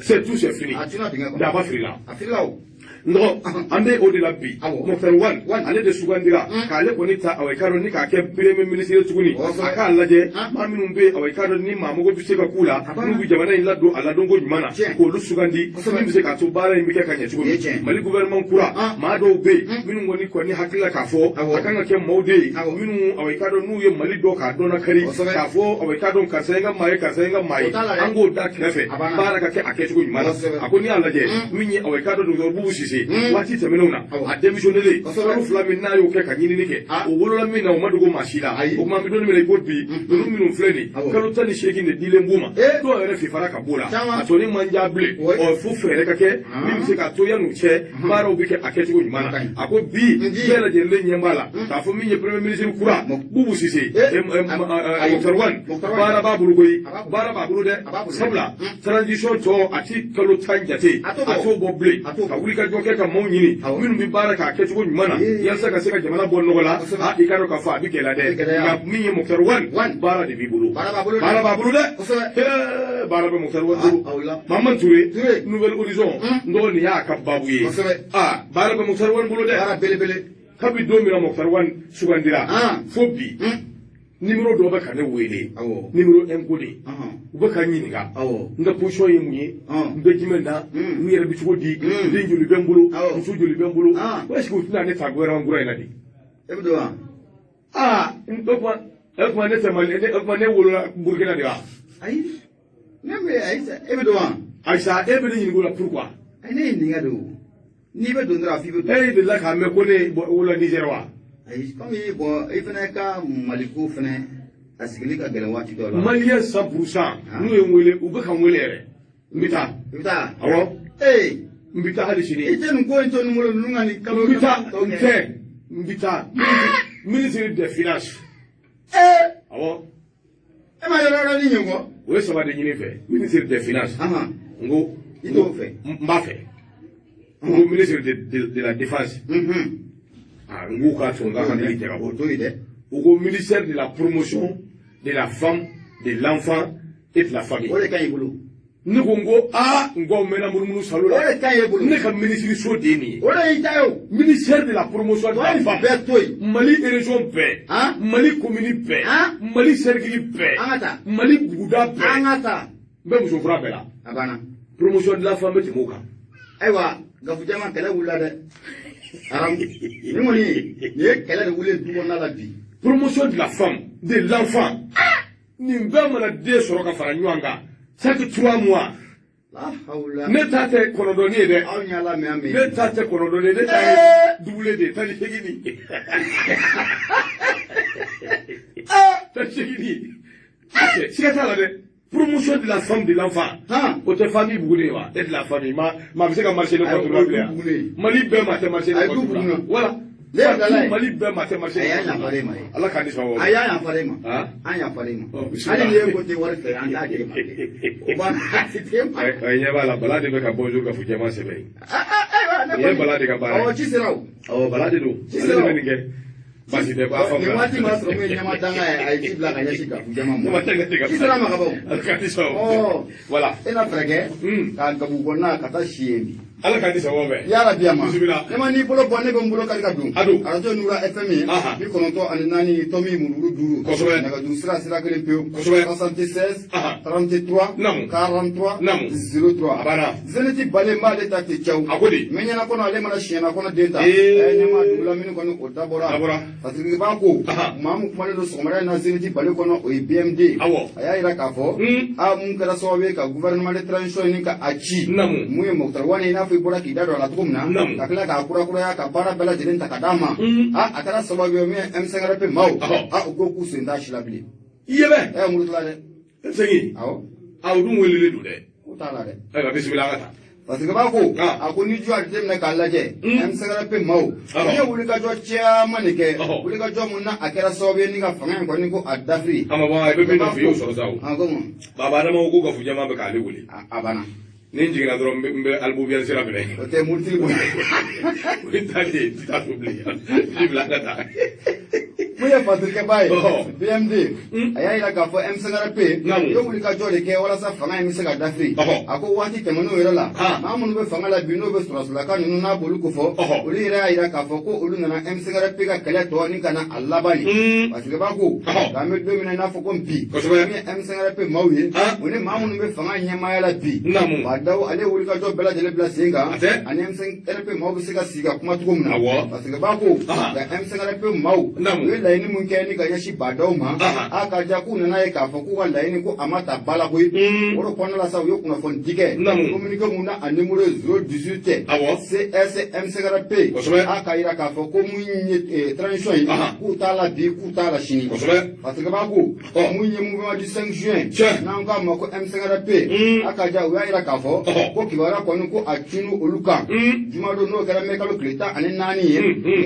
C'est tout, c'est fini. A tuna dingɛ kɔnɔ. Daba filila. A filila o. N dɔgɔ, an bɛ o de la bi. Moctar Ouane, ale de sugandira k'ale kɔni ta, awa, i k'a dɔn ni k'a kɛ premier ministre ye tuguni. A k'a lajɛ maa minnu bɛ yen, awa, i k'a dɔn ni maa mago bɛ se ka k'u la, n'u bɛ jamana in ladon a ladonko ɲuman na, k'olu sugandi min bɛ se k'a to baara in bɛ kɛ ka ɲɛ cogo min. Mali gouvernement kura, maa dɔw bɛ yen minnu kɔni hakili la k'a fɔ a kan ka kɛ maaw de ye minnu, awa, i k'a dɔn n'u ye Mali dɔn k'a dɔn kari, k'a fɔ, awa, i k'a dɔn karisa ye n ka maa ye, karisa ye n ka maa ye, an k'o da kɛrɛfɛ, baara ka kɛ a kɛcogo ɲuman na. A ko n'i y'a lajɛ, min ye, awa, i k'a dɔn docteur Bubu Sise, waati tɛmɛnenw na a démissionné, kalo 2 min n'a y'o kɛ ka ɲinini kɛ, o wolola min na, o ma dogo maa si la. O tuma an bɛ don min na i ko bi, ninnu minnu filɛ nin, kalo 18 de dilen b'u ma, dɔw yɛrɛ fifara ka b'o la, a tɔni man diya bilen. Ɔ, fo fɛɛrɛ ka kɛ min bɛ se k'a to yan'u cɛ baaraw bɛ kɛ a kɛcogo ɲuman na. A ko bi bɛɛ lajɛlen ɲɛ b'a la k'a fɔ min ye premier ministre kura Bubu Sise, Moctar Ouane, baara b'a bolo koyi, baara b'a bolo dɛ. Sabula transition tɔ a ti kalo 10 jate, a t'o bɔ bilen, ka wuli ka jɔ kɛ ka maaw ɲini minnu bɛ baara k'a kɛcogo ɲuman na yalisa ka se ka jamana bɔ nɔgɔ la. A i k'a dɔn k'a fɔ a bɛ gɛlɛya dɛ, nka min ye Moctar Ouane, baara de b'i bolo, baara b'a bolo dɛ, baara bɛ Moctar Ouane bolo. Mahamani Ture, Nouvel Horizon, n dɔgɔ, nin y'a ka baabu ye. Aa, baara bɛ Moctar Ouane bolo dɛ. Baara belebele. Kabi don min na Moctar Ouane sugandira fo bi, numéro dɔ bɛ ka ne wele, numéro inconnu, u bɛ ka n ɲininka n ka position ye mun ye, n bɛ jumɛn na, n yɛrɛ bɛ cogo di, den joli bɛ n bolo, muso joli bɛ n bolo, ko est ce que u tɛna ne ta gouvernement kura in na de? E bɛ don wa? Aa, o tuma ne tɛ Mali, o tuma ne wolola Burukina de wa? Ayi, ne bɛ, ayi sa, e bɛ don wa? Ayisa, e bɛ ne ɲininka o la pourquoi? Ayi, ne ye ɲininka de o. N'i bɛ don dɔrɔn, a f'i bɛ don. E delila k'a mɛn ko ne wolola Niger wa? Ayi, komi bon, i fana ka Maliko fana a sigili ka gɛlɛn waati dɔ la. Malien 100%, n'u ye n wele, u bɛ ka n wele yɛrɛ, n bɛ taa. I bɛ taa? Awɔ. Ee. N bɛ taa hali sini. I tɛ nin ko in to nin bolo, ninnu ka nin kalo. N bɛ taa, n tɛ, n bɛ taa ministre des finances. Ee. Awɔ. E ma yɔrɔ wɛrɛ ni ɲɛ kɔ? O ye saba de ɲini fɛ, ministre des finances. N ko. I t'o fɛ? N b'a fɛ. N ko ministre de la défense. Ah, n k'u k'a to n k'a hakili jagabɔ. O to yen dɛ. U ko ministère de la promotion de la femme, de l'enfant et de la famille. O de ka ɲi i bolo. Ne ko, n ko aa, n ko aw mɛnna munumunu salo la. O de ka ɲi e bolo. Ne ka ministre so de ye nin ye. O de y'i ta ye o. Ministère de la promotion de la femme. Bɛɛ to yen. Mali région bɛɛ. Mali commune bɛɛ. Mali cercle bɛɛ. An ka taa. Mali buguda bɛɛ. An ka taa. N bɛ muso fura bɛɛ la. A banna. Promotion de la femme bɛ tɛmɛ o kan. Ayiwa, Gafu Jɛma, kɛlɛ wulila dɛ. Aramu nin kɔni, nin ye kɛlɛ de wuli du kɔnɔna la bi. Promotion de la femme, de l'enfant, nin bɛɛ mana den sɔrɔ ka fara ɲɔgɔn kan chaque 3 mois. La hawla. Ne ta tɛ kɔnɔntɔnni ye dɛ. Aw ɲɛ la mɛ an bɛ. Ne ta tɛ kɔnɔntɔnni ye, ne ta ye doublé de ye, 18. 18, siga t'a la dɛ. Promotion de la femme, de l'enfant. O tɛ famille bugunen ye wa? E de la famille, ma maa bɛ se ka marcher ne Ayi, contre o la ye bilen du bugunen ye. Mali bɛɛ maa tɛ marcher ne Ayi, du contre la. bugunen. Voilà. Ne ye bilala ye. Mali bɛɛ maa tɛ marcher A ne y'a contre la. yafara e ma ye. Ala k'an ni sababu. A y'a yafara e ma. Han? An yafara e ma. Ɔ, bisimila. Hali ni e ko tɛ wari fɛ, an t'a d'e ma. O banna, a tɛ d'e ma. Ɛ, ɲɛ b'a la, Bala de bɛ ka bonjour Gafu Jɛma sɛbɛn. Ayiwa, ne Nin ye kɔni- Bala de ka baara ye. Awɔ, ci sera o. Awɔ, Bala de don. Ci Ale sera de o. bɛ nin kɛ. Baasi tɛ, b'a faamuya. Nin waati b'a sɔrɔ mun ye ɲɛma danga ye, a ye ci bila ka ɲɛsin Gafu Jɛma ma. Ɲɛma danga de ka Ci sera a ma ka ban o. Ala k'an ni sababu. Ɔ. Voilà. E na fɛɛrɛ kɛ ka gabu kɔnɔna ka taa si yen bi. Ala k'an ni sababu bɛn. Yarabi a ma. Bisimila. Ne ma n'i bolo bɔ, ne bɛ n bolo kari ka don. A don. Arajo Nura FM ye. 94 tomi mururu 5. Nɛgɛjuru sira, sira kelen pewu. 76 33 43 03. A banna. Zenith Bale n b'ale ta ten caw. A ko di? Mɛ ɲɛna kɔnɔ, ale mana siɲɛna kɔnɔ den ta. Ee. Ɛ, ɲɛmaa dugula minnu kɔni o dabɔra. Dabɔra. Parce ko maa min kumalen don sɔgɔmada in na Zenith Bale kɔnɔ, o ye BMD. A y'a jira k'a fɔ a mun kɛra sababu ye ka gouvernement de transition ɲini ka a ci. Mun ye Moctar Ouane, i n'a fɔ i bɔra k'i da don a la cogo min na. Ka tila k'a kurakuraya ka baara bɛɛ lajɛlen ta ka d'a ma. A kɛra sababu ye min ye M5RP maaw. A u ko k'u sen t'a si la bilen. I ye bɛ. Ɛ, murutila dɛ. Segin. Awɔ. A, o dun welelen don dɛ. O t'a la dɛ. Ayiwa, bisimila, an ka taa. Parce que b'a ko a ko ni jɔ a jateminɛ k'a lajɛ, M5RP maaw u ye wulikajɔ caman de kɛ, wulikajɔ mun na a kɛra sababu ye ni ka fanga in kɔni ko a dafiri. A ma bɔ, i bɛ min nɔfɛ, i y'o sɔrɔ sa o. A ko mun? Baba Adama ko Gafu Jɛma bɛ k'ale wele. A banna. Ni n jiginna dɔrɔn, n bɛ Alibu sira minɛ. O tɛ murutili bɔ. O ye taa de ye, n tɛ taa so bilen. Bisimila, an ka taa. Mun ye fatirikɛba ye, BMD, a y'a jira k'a fɔ M5RP u ye wulikajɔ de kɛ walasa fanga in bɛ se ka dafiri. A ko waati tɛmɛnenw yɛrɛ la, maa minnu bɛ fanga la bi, n'o bɛ sɔrɔdasilaka ninnu n'a b'olu kofɔ, olu yɛrɛ y'a jira k'a fɔ ko olu nana M5RP ka kɛlɛ tɔ ni ka na a laban ye. Parce que b'a ko k'an bɛ don min na i n'a fɔ ko bi, min ye M5RP maaw ye, o ni maa minnu bɛ fanga ɲɛmaaya la bi, Bah N'Daw, ale ye wulikajɔ bɛɛ lajɛlen bila sen kan ani M5RP maaw bɛ se ka sigi ka kuma cogo min na. Parce que b'a ko nka M5RP maaw u ye laɲini mun kɛ ni ka ɲɛsin Bah N'Daw ma, a ka ja k'u nana ye k'a fɔ k'u ka laɲini ko a ma ta ba la koyi. O de kɔnɔna la sa, u ye kunnafoni di kɛ, communiqué mun na a numéro ye 018 CS M5RP, a k'a jira k'a fɔ ko mun ye transition ye, k'u t'a la bi, k'u t'a la sini. Parce que b'a ko mun ye mouvement du 5 juin, n'an k'a ma ko M5RP, a ka ja u y'a jira k'a fɔ ko kibaruya kɔni ko a cunna olu kan jumadon, n'o kɛra mai kalo tile 14 ye.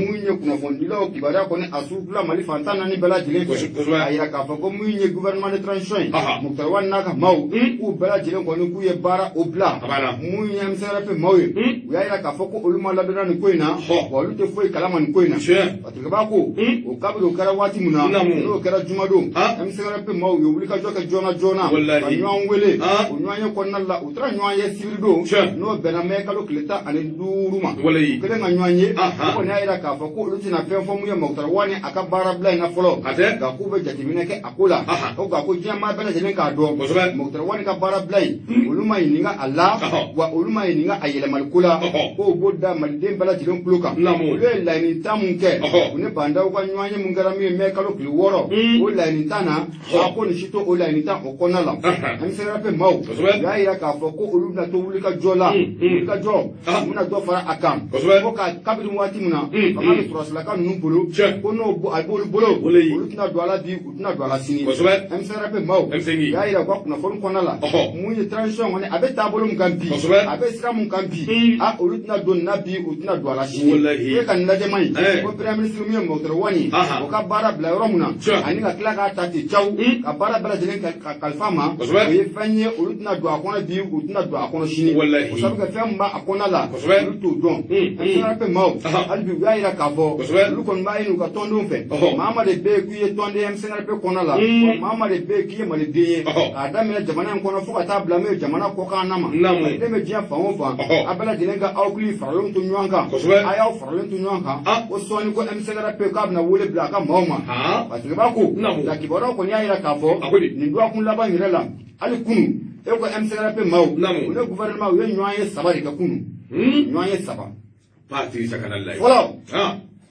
Mun ye kunnafonidilaw kibaruya kɔni a surutula Mali fan 14 bɛɛ lajɛlen fɛ, a jira k'a fɔ ko mun ye gouvernement de transition ye, Moctar Ouane n'a ka maaw, k'u bɛɛ lajɛlen kɔni k'u ye baara o bila. Mun ye M5RP maaw ye, u y'a jira k'a fɔ ko olu ma ladɔnniya nin ko in na, wa olu tɛ foyi kalama nin ko in na. Parce que b'a ko o kabini o kɛra waati min na, n'o kɛra jumadon, M5RP maaw ye wulikajɔ kɛ joona joona ka ɲɔgɔn wele. O ɲɔgɔn ye kɔnɔna la, u taara ɲɔgɔn ye sibiridon, n'o bɛnna mai kalo tile 15 ma. U kɛlen ka ɲɔgɔn ye, o kɔni y'a jira k'a fɔ ko olu tɛna fɛn fɔ mun ye Moctar Ouane a ka baara bila in na fɔlɔ, nka k'u bɛ jateminɛ kɛ a ko la. Ko nka ko diɲɛ maa bɛɛ lajɛlen k'a dɔn, Moctar Ouane ka baara bila in, olu ma ɲininka a la, wa olu ma ɲininka a yɛlɛmali ko la, k'o b'o da maliden bɛɛ lajɛlen tulo kan. Olu ye laɲini tan mun kɛ, u ni Bah N'Daw ka ɲɔgɔn ye mun kɛra min ye mai kalo tile 6, o laɲini tan na, a ko nin si to o laɲini tan o kɔnɔna la. M5RP maaw u y'a jira k'a fɔ ko olu bɛna to wulikajɔ la, wulikajɔ u bɛna dɔ fara a kan, ko ka kabini waati min na fanga bɛ sɔrɔdasilaka ninnu bolo, ko n'o a b'olu bolo, olu tɛna don a la bi, u tɛna don a la sini. M5RP maaw u y'a jira u ka kunnafoni kɔnɔna la, mun ye transition kɔni a bɛ taabolo min kan bi, a bɛ sira mun kan bi, a olu tɛna don nin na bi, u tɛna don a la sini. E ka nin lajɛ man ɲi ko premier ministre min ye Moctar Ouane, o ka baara bila yɔrɔ min na, ani ka tila k'a ta ten caw ka baara bɛɛ lajɛlen ka kalifa ma, o ye fɛn ye olu tɛna don a kɔnɔ bi, u tɛna don a kɔnɔ sini. O sabu kɛ fɛn min b'a kɔnɔna la, olu t'o dɔn. M5RP maaw hali bi u y'a jira k'a fɔ olu kɔni b'a ɲini u ka tɔndenw fɛ, maa maa de bɛ yen k'i ye tɔnden M5RP kɔnɔna la, wa maa maa de bɛ yen k'i ye maliden ye, k'a daminɛ jamana in kɔnɔ fo ka taa bila min ye jamana kɔkan na ma, maliden bɛ diɲɛ fan o fan, a bɛɛ lajɛlen ka aw hakili faralen to ɲɔgɔn kan, a y'aw faralen to ɲɔgɔn kan, ko sɔɔni ko M5RP k'a bɛna wele bila a ka maaw ma. Parce que b'a ko nka kibaruyaw kɔni y'a jira k'a fɔ nin dɔgɔkun laban yɛrɛ la, hali kunun. E ko M5RP maaw u ne gouvernement u ye ɲɔgɔn ye saba de kɛ kunun, ɲɔgɔn ye saba. Patiri sakana layi. Fɔlɔ,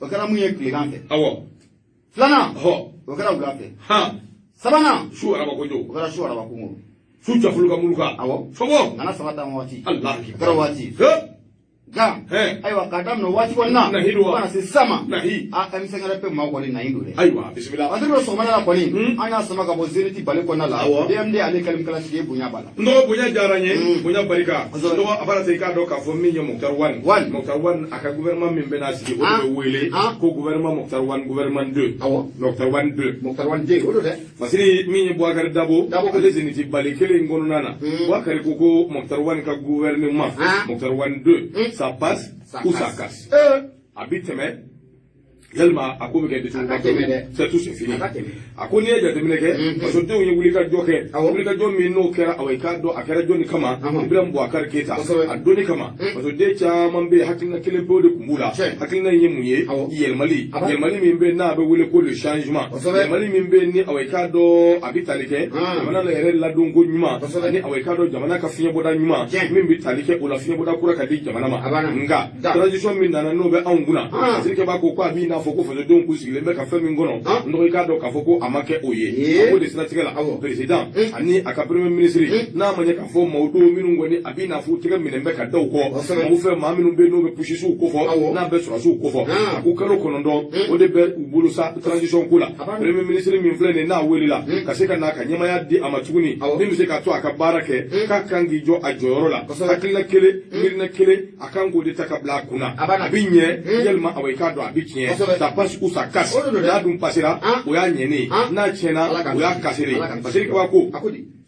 o kɛra mun ye tilegan fɛ. Filanan, o kɛra wula fɛ. Sabanan, su araba kojo. O kɛra su araba kojo. Su jafulu ka muluka. Awɔ. Sɔbɔ. Nana saba ta waati. Allah. O kɛra waati. Nka ayiwa, k'a daminɛ waati kɔni na, fo ka na se sisan ma, a M5RP maaw kɔni nayi don dɛ. Ayiwa, bisimila. Waati dɔ sɔgɔmada la kɔni, an y'a sama ka bɔ Zénith bale kɔnɔna la. DMD ale kalimukala sigi ye bonya b'a la. N dɔgɔ, bonya diyara n ye, bonya barika. N dɔgɔ, a b'a se i k'a dɔn k'a fɔ min ye Moctar Ouane. Moctar Ouane a ka gouvernement min bɛna sigi, o de bɛ wele ko gouvernement Moctar Ouane, gouvernement 2. Moctar Ouane 2. Moctar Ouane 2, o don dɛ. Masiri min ye Boubacar Dabo, ale Zénith bale kelen in kɔnɔna na, Boubacar ko Moctar Ouane ka gouvernement Moctar Ouane 2, ça passe ou ça casse. A bi tɛmɛ yalima a ko bɛ kɛ A ka tɛmɛ dɛ. C'est tout, c'est fini. A ka tɛmɛ. A ko n'i ye jateminɛ kɛ, fasodenw ye wulikajɔ kɛ, wulikajɔ min n'o kɛra, awa i k'a dɔn a kɛra jɔnni kama? Ibrahim Boubacar Keita. A donni kama, fasoden caman bɛ yen, hakilina kelen pewu de tun b'u la. Hakilina in ye mun ye? Yɛlɛmali, yɛlɛmali min bɛ yen n'a bɛ wele ko le changement, yɛlɛmali min bɛ yen ni awa i k'a dɔn a bɛ tali kɛ jamana la yɛrɛ ladonko ɲuman ani awa i k'a dɔn jamana ka fiɲɛbɔda ɲuman min bɛ tali kɛ o la, fiɲɛbɔda kura ka di jamana ma. Nka transition min nana n'o bɛ anw kunna, Masirikɛ b'a ko a b'i n'a fɔ ko fasodenw k'u sigilen bɛ ka fɛn min kɔnɔ, n dɔgɔ, i k'a dɔn k'a fɔ ko a ma kɛ o ye. A k'o de siratigɛ la, président ani a ka premier ministre, n'a ma ɲɛ k'a fɔ maaw don minnu kɔni a b'i n'a fɔ u tɛgɛ minɛ bɛ ka da u kɔ, maaw fɛ, maa minnu bɛ yen n'o bɛ pusisiw kofɔ, n'a bɛ sɔrɔsiw kofɔ, a ko kalo 9 o de bɛ u bolo sa transition ko la. Premier ministre min filɛ nin ye, n'a welela ka se ka n'a ka ɲɛmaaya di a ma tuguni, min bɛ se k'a to a ka baara kɛ, k'a kan k'i jɔ a jɔyɔrɔ la, hakilina kelen, miirina kelen, a kan k'o de ta ka bila a kunna. A bi ɲɛ yalima awa i k'a dɔn a bi tiɲɛ, ça passe ou ça casse. N'a dun pasera, o y'a ɲɛnen ye, n'a tiɲɛna, o y'a kasere ye. Parce que ko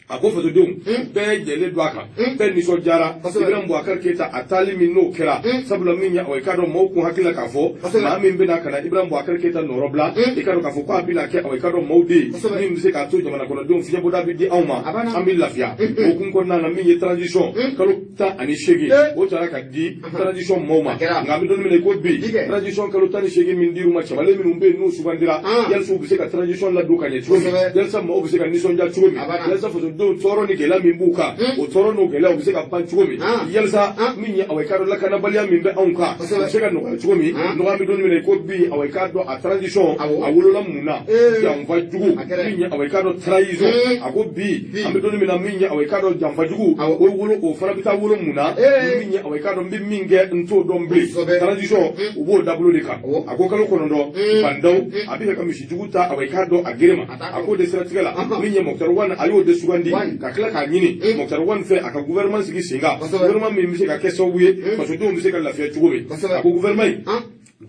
a ko fasodenw bɛɛ jɛlen don a kan, bɛɛ nisɔndiyara Ibrahim Boubacar Keita a taali min n'o kɛra. Sabula min ye awa i k'a dɔn maaw kun hakili la k'a fɔ maa min bɛna ka na Ibrahim Boubacar Keita nɔrɔ bila, i k'a dɔn k'a fɔ ko a bɛna kɛ awa i k'a dɔn maaw de ye min bɛ se k'a to jamana kɔnɔdenw fiɲɛbɔda bɛ di anw ma, an bɛ lafiya. O kun kɔnɔna na, min ye transition kalo 18, o taara ka di transition maaw ma. Nka an bɛ don min na i ko bi, transition kalo 18 min dir'u ma, cɛbalen minnu bɛ yen n'u sugandira, yalisa u bɛ se ka transition ladon ka ɲɛ cogo min, yalisa maaw bɛ se ka nisɔndiya cogo min, yalisa fasodenw tɔɔrɔ ni gɛlɛya min b'u kan, o tɔɔrɔ n'o gɛlɛya u bɛ se ka ban cogo min, yalisa min ye awa i k'a dɔn lakanabaliya min bɛ anw kan, o bɛ se ka nɔgɔya cogo min. Nɔgɔya bɛ don min na i ko bi, awa i k'a dɔn a transition a wolola mun na? Janfa jugu, min ye awa i k'a dɔn trahison. A ko bi an bɛ don min na, min ye awa i k'a dɔn janfa jugu, o wolo o fana bɛ taa wolo mun na? Min ye awa i k'a dɔn n bɛ min kɛ, n t'o dɔn bilen. Transition u b'o dabolo de kan. A ko kalo 9, Bah N'Daw a bɛ fɛ ka misi jugu ta awa i k'a dɔn a gere ma. A k'o de siratigɛ la, min ye Moctar Ouane, a y'o de sugandi ka tila k'a ɲini Moctar Ouane fɛ a ka gouvernement sigi sen kan, gouvernement min bɛ se ka kɛ sababu ye fasodenw bɛ se ka lafiya cogo min. A ko gouvernement in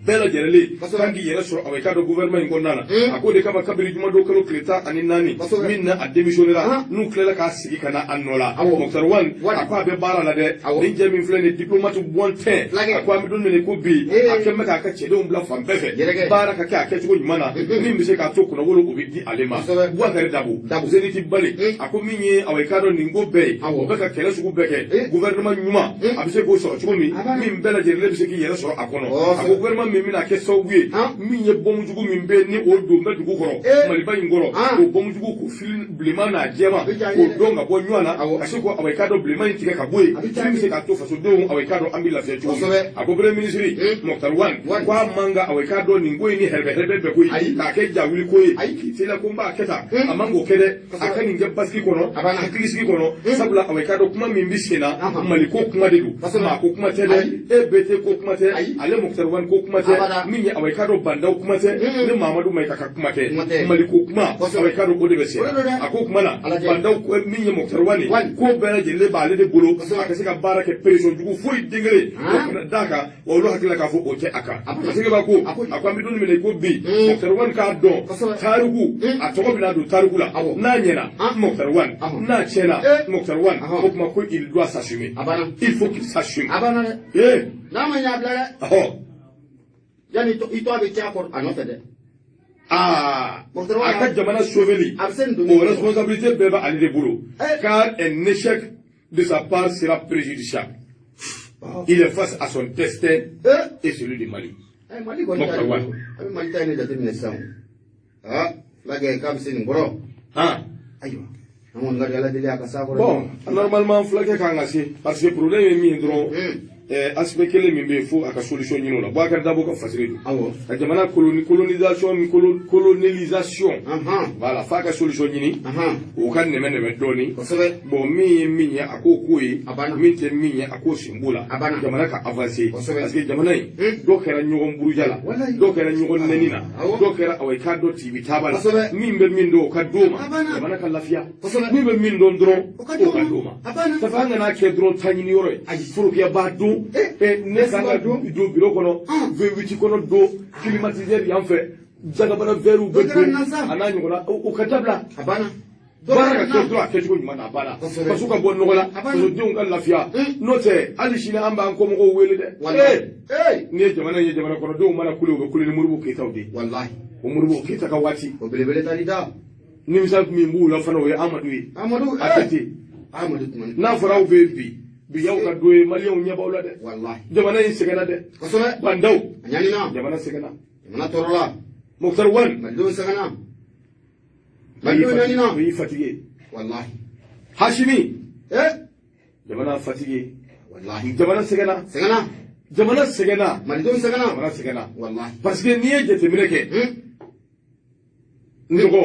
bɛɛ lajɛlen kan k'i yɛrɛ sɔrɔ awa i k'a dɔn gouvernement in kɔnɔna na. A k'o de kama, kabini jumadon kalo tile 14 min na a démissionnera, n'u tilala k'a sigi ka na a nɔ la, Moctar Ouane a ko a bɛ baara la dɛ. Nin cɛ min filɛ nin ye, diplomate bon tɛ, a ko an bɛ don min na i ko bi, a kɛn bɛ k'a ka cɛdenw bila fan bɛɛ fɛ, baara ka kɛ a kɛcogo ɲuman na, min bɛ se k'a to kunnawolo o bɛ di ale ma. Boubacar Dabo, Zénith Bale, a ko min ye awa i k'a dɔn nin ko bɛɛ ye, o bɛ ka kɛlɛ sugu bɛɛ kɛ, gouvernement ɲuman a bɛ se k'o sɔrɔ cogo min, min bɛɛ lajɛlen bɛ se k'i yɛrɛ sɔrɔ a kɔnɔ. A ko gouvernement min bɛna kɛ sababu ye, min ye bɔnmu jugu min bɛ yen ni o don bɛ dugu kɔrɔ Maliba in kɔrɔ, k'o bɔnmu jugu k'o fili bilenman n'a jɛman k'o dɔn ka bɔ ɲɔgɔn na, ka se ko awa i k'a dɔn bilenman in tigɛ ka bɔ yen, min bɛ se k'a to fasodenw awa i k'a dɔn an bɛ lafiya cogo min. A ko premier ministre Moctar Ouane ko a man ka awa i k'a dɔn nin ko in ni hɛrɛbɛ hɛrɛbɛ bɛɛ ko ye k'a kɛ jawuli ko ye k'i teliya ko n b'a kɛ tan, a man k'o kɛ dɛ, a ka nin kɛ basigi kɔnɔ, hakilisigi kɔnɔ. Sabula awa i k'a dɔn kuma min bɛ sen na, Mali ko kuma de don, maa ko kuma tɛ dɛ, e BT ko kuma tɛ, ale Moctar Ouane ko kuma tɛ, min ye awa i k'a dɔn Bah N'Daw kuma tɛ, ne Mahamadu Mayiga ka kuma tɛ, Mali ko kuma awa i k'a dɔn o de bɛ sen na. A ko kuma na, Bah N'Daw, min ye Moctar Ouane, ko bɛɛ lajɛlen b'ale de bolo, a ka se ka baara kɛ pression jugu foyi den kelen o kana d'a kan, wa olu hakili la k'a fɔ o tɛ a kan. Parce que b'a ko a ko an bɛ don min na i ko bi, Moctar Ouane k'a dɔn tariku a tɔgɔ bɛna don tariku la. N'a ɲɛna, Moctar Ouane, n'a tiɲɛna, Moctar Ouane. O tuma ko il doit s'assumer, il faut qu'il s'assume. Ee, n'a ma ɲɛ a bila dɛ, yanni i tɔgɔ bɛ tiɲɛ a kɔrɔ a nɔfɛ dɛ. Aa, a ka jamana sauveli, o responsabilité bɛɛ bɛ ale de bolo, car un échec de sa part sera préjudiciable. Il est face à son destin et celui du Mali. Mali kɔni ta, a bɛ Mali ta in de jateminɛ sisan. Aa, fulakɛ k'a bɛ se nin kɔrɔ. Ayiwa. An kɔni ka Ala deli a ka s'a kɔrɔ. Bon, normalement fulakɛ kan ka se, parce que problème ye min ye dɔrɔn, aspect kelen min bɛ yen, fo a ka solution ɲini o la. Boubacar Dabo ka fasiri don. Ka jamana colonisation min colonisation. Voilà, f'a ka solution ɲini. O ka nɛmɛ nɛmɛ dɔɔni. Bon, min ye min ye, a k'o k'o ye. A banna. Min tɛ min ye, a k'o sen b'o la. A banna. Jamana ka avancer. Kosɛbɛ. Parce que jamana in, dɔw kɛra ɲɔgɔn buruja la, dɔw kɛra ɲɔgɔn nɛni na, dɔw kɛra awa i k'a dɔn tibi taaba la. Min bɛ min dɔn, o ka d'o ma. A banna. Jamana ka lafiya. Kosɛbɛ. Min bɛ min dɔn dɔrɔn, O ka d'o o ka ma. d'o ma. A banna. Ça fait an kana kɛ dɔrɔn ta ɲini yɔrɔ ye. Ayi. Forokiya b'a don. Ne kan ka don bureau kɔnɔ, V8 kɔnɔ don, climatiseur yan fɛ, jagabana verre bɛ Dɔ kɛra don, nansa. a n'a ɲɔgɔnna, o ka dabila. A banna. Baara ka kɛ dɔrɔn a kɛcogo ɲuman na, a banna. Kosɛbɛ. Faso ka bɔ nɔgɔ la, A banna. fasodenw ka lafiya. N'o tɛ, hali sini an b'an kɔmɔgɔw wele dɛ. Walahi. N'i ye jamana in ye, jamana kɔnɔdenw mana kule, u bɛ kule ni Modibo Keyitaw de ye. Walahi. O Modibo Keyita ka waati. O belebele taar'i da. Nimisa min b'u la fana, o ye Amadu ye. Amadu. ATT. Amadu Tumani. N'a fɔra aw fɛ yen bi, bi y'aw ka don ye, maliyɛnw ɲɛ b'aw la dɛ. Walahi. Jamana in sɛgɛnna dɛ. Kosɛbɛ. Bah N'Daw. A ɲanina. Jamana sɛgɛnna. Jamana tɔɔrɔla. Moctar Ouane. Malidenw sɛgɛnna. Malidenw ɲanina. O y'i fatigué. Walahi. Hachimi. Jamana fatigué. Walahi. Jamana sɛgɛnna. Sɛgɛnna. Jamana sɛgɛnna. Malidenw sɛgɛnna. Jamana sɛgɛnna. Walahi. Parce que n'i ye jateminɛ kɛ, n dɔgɔ,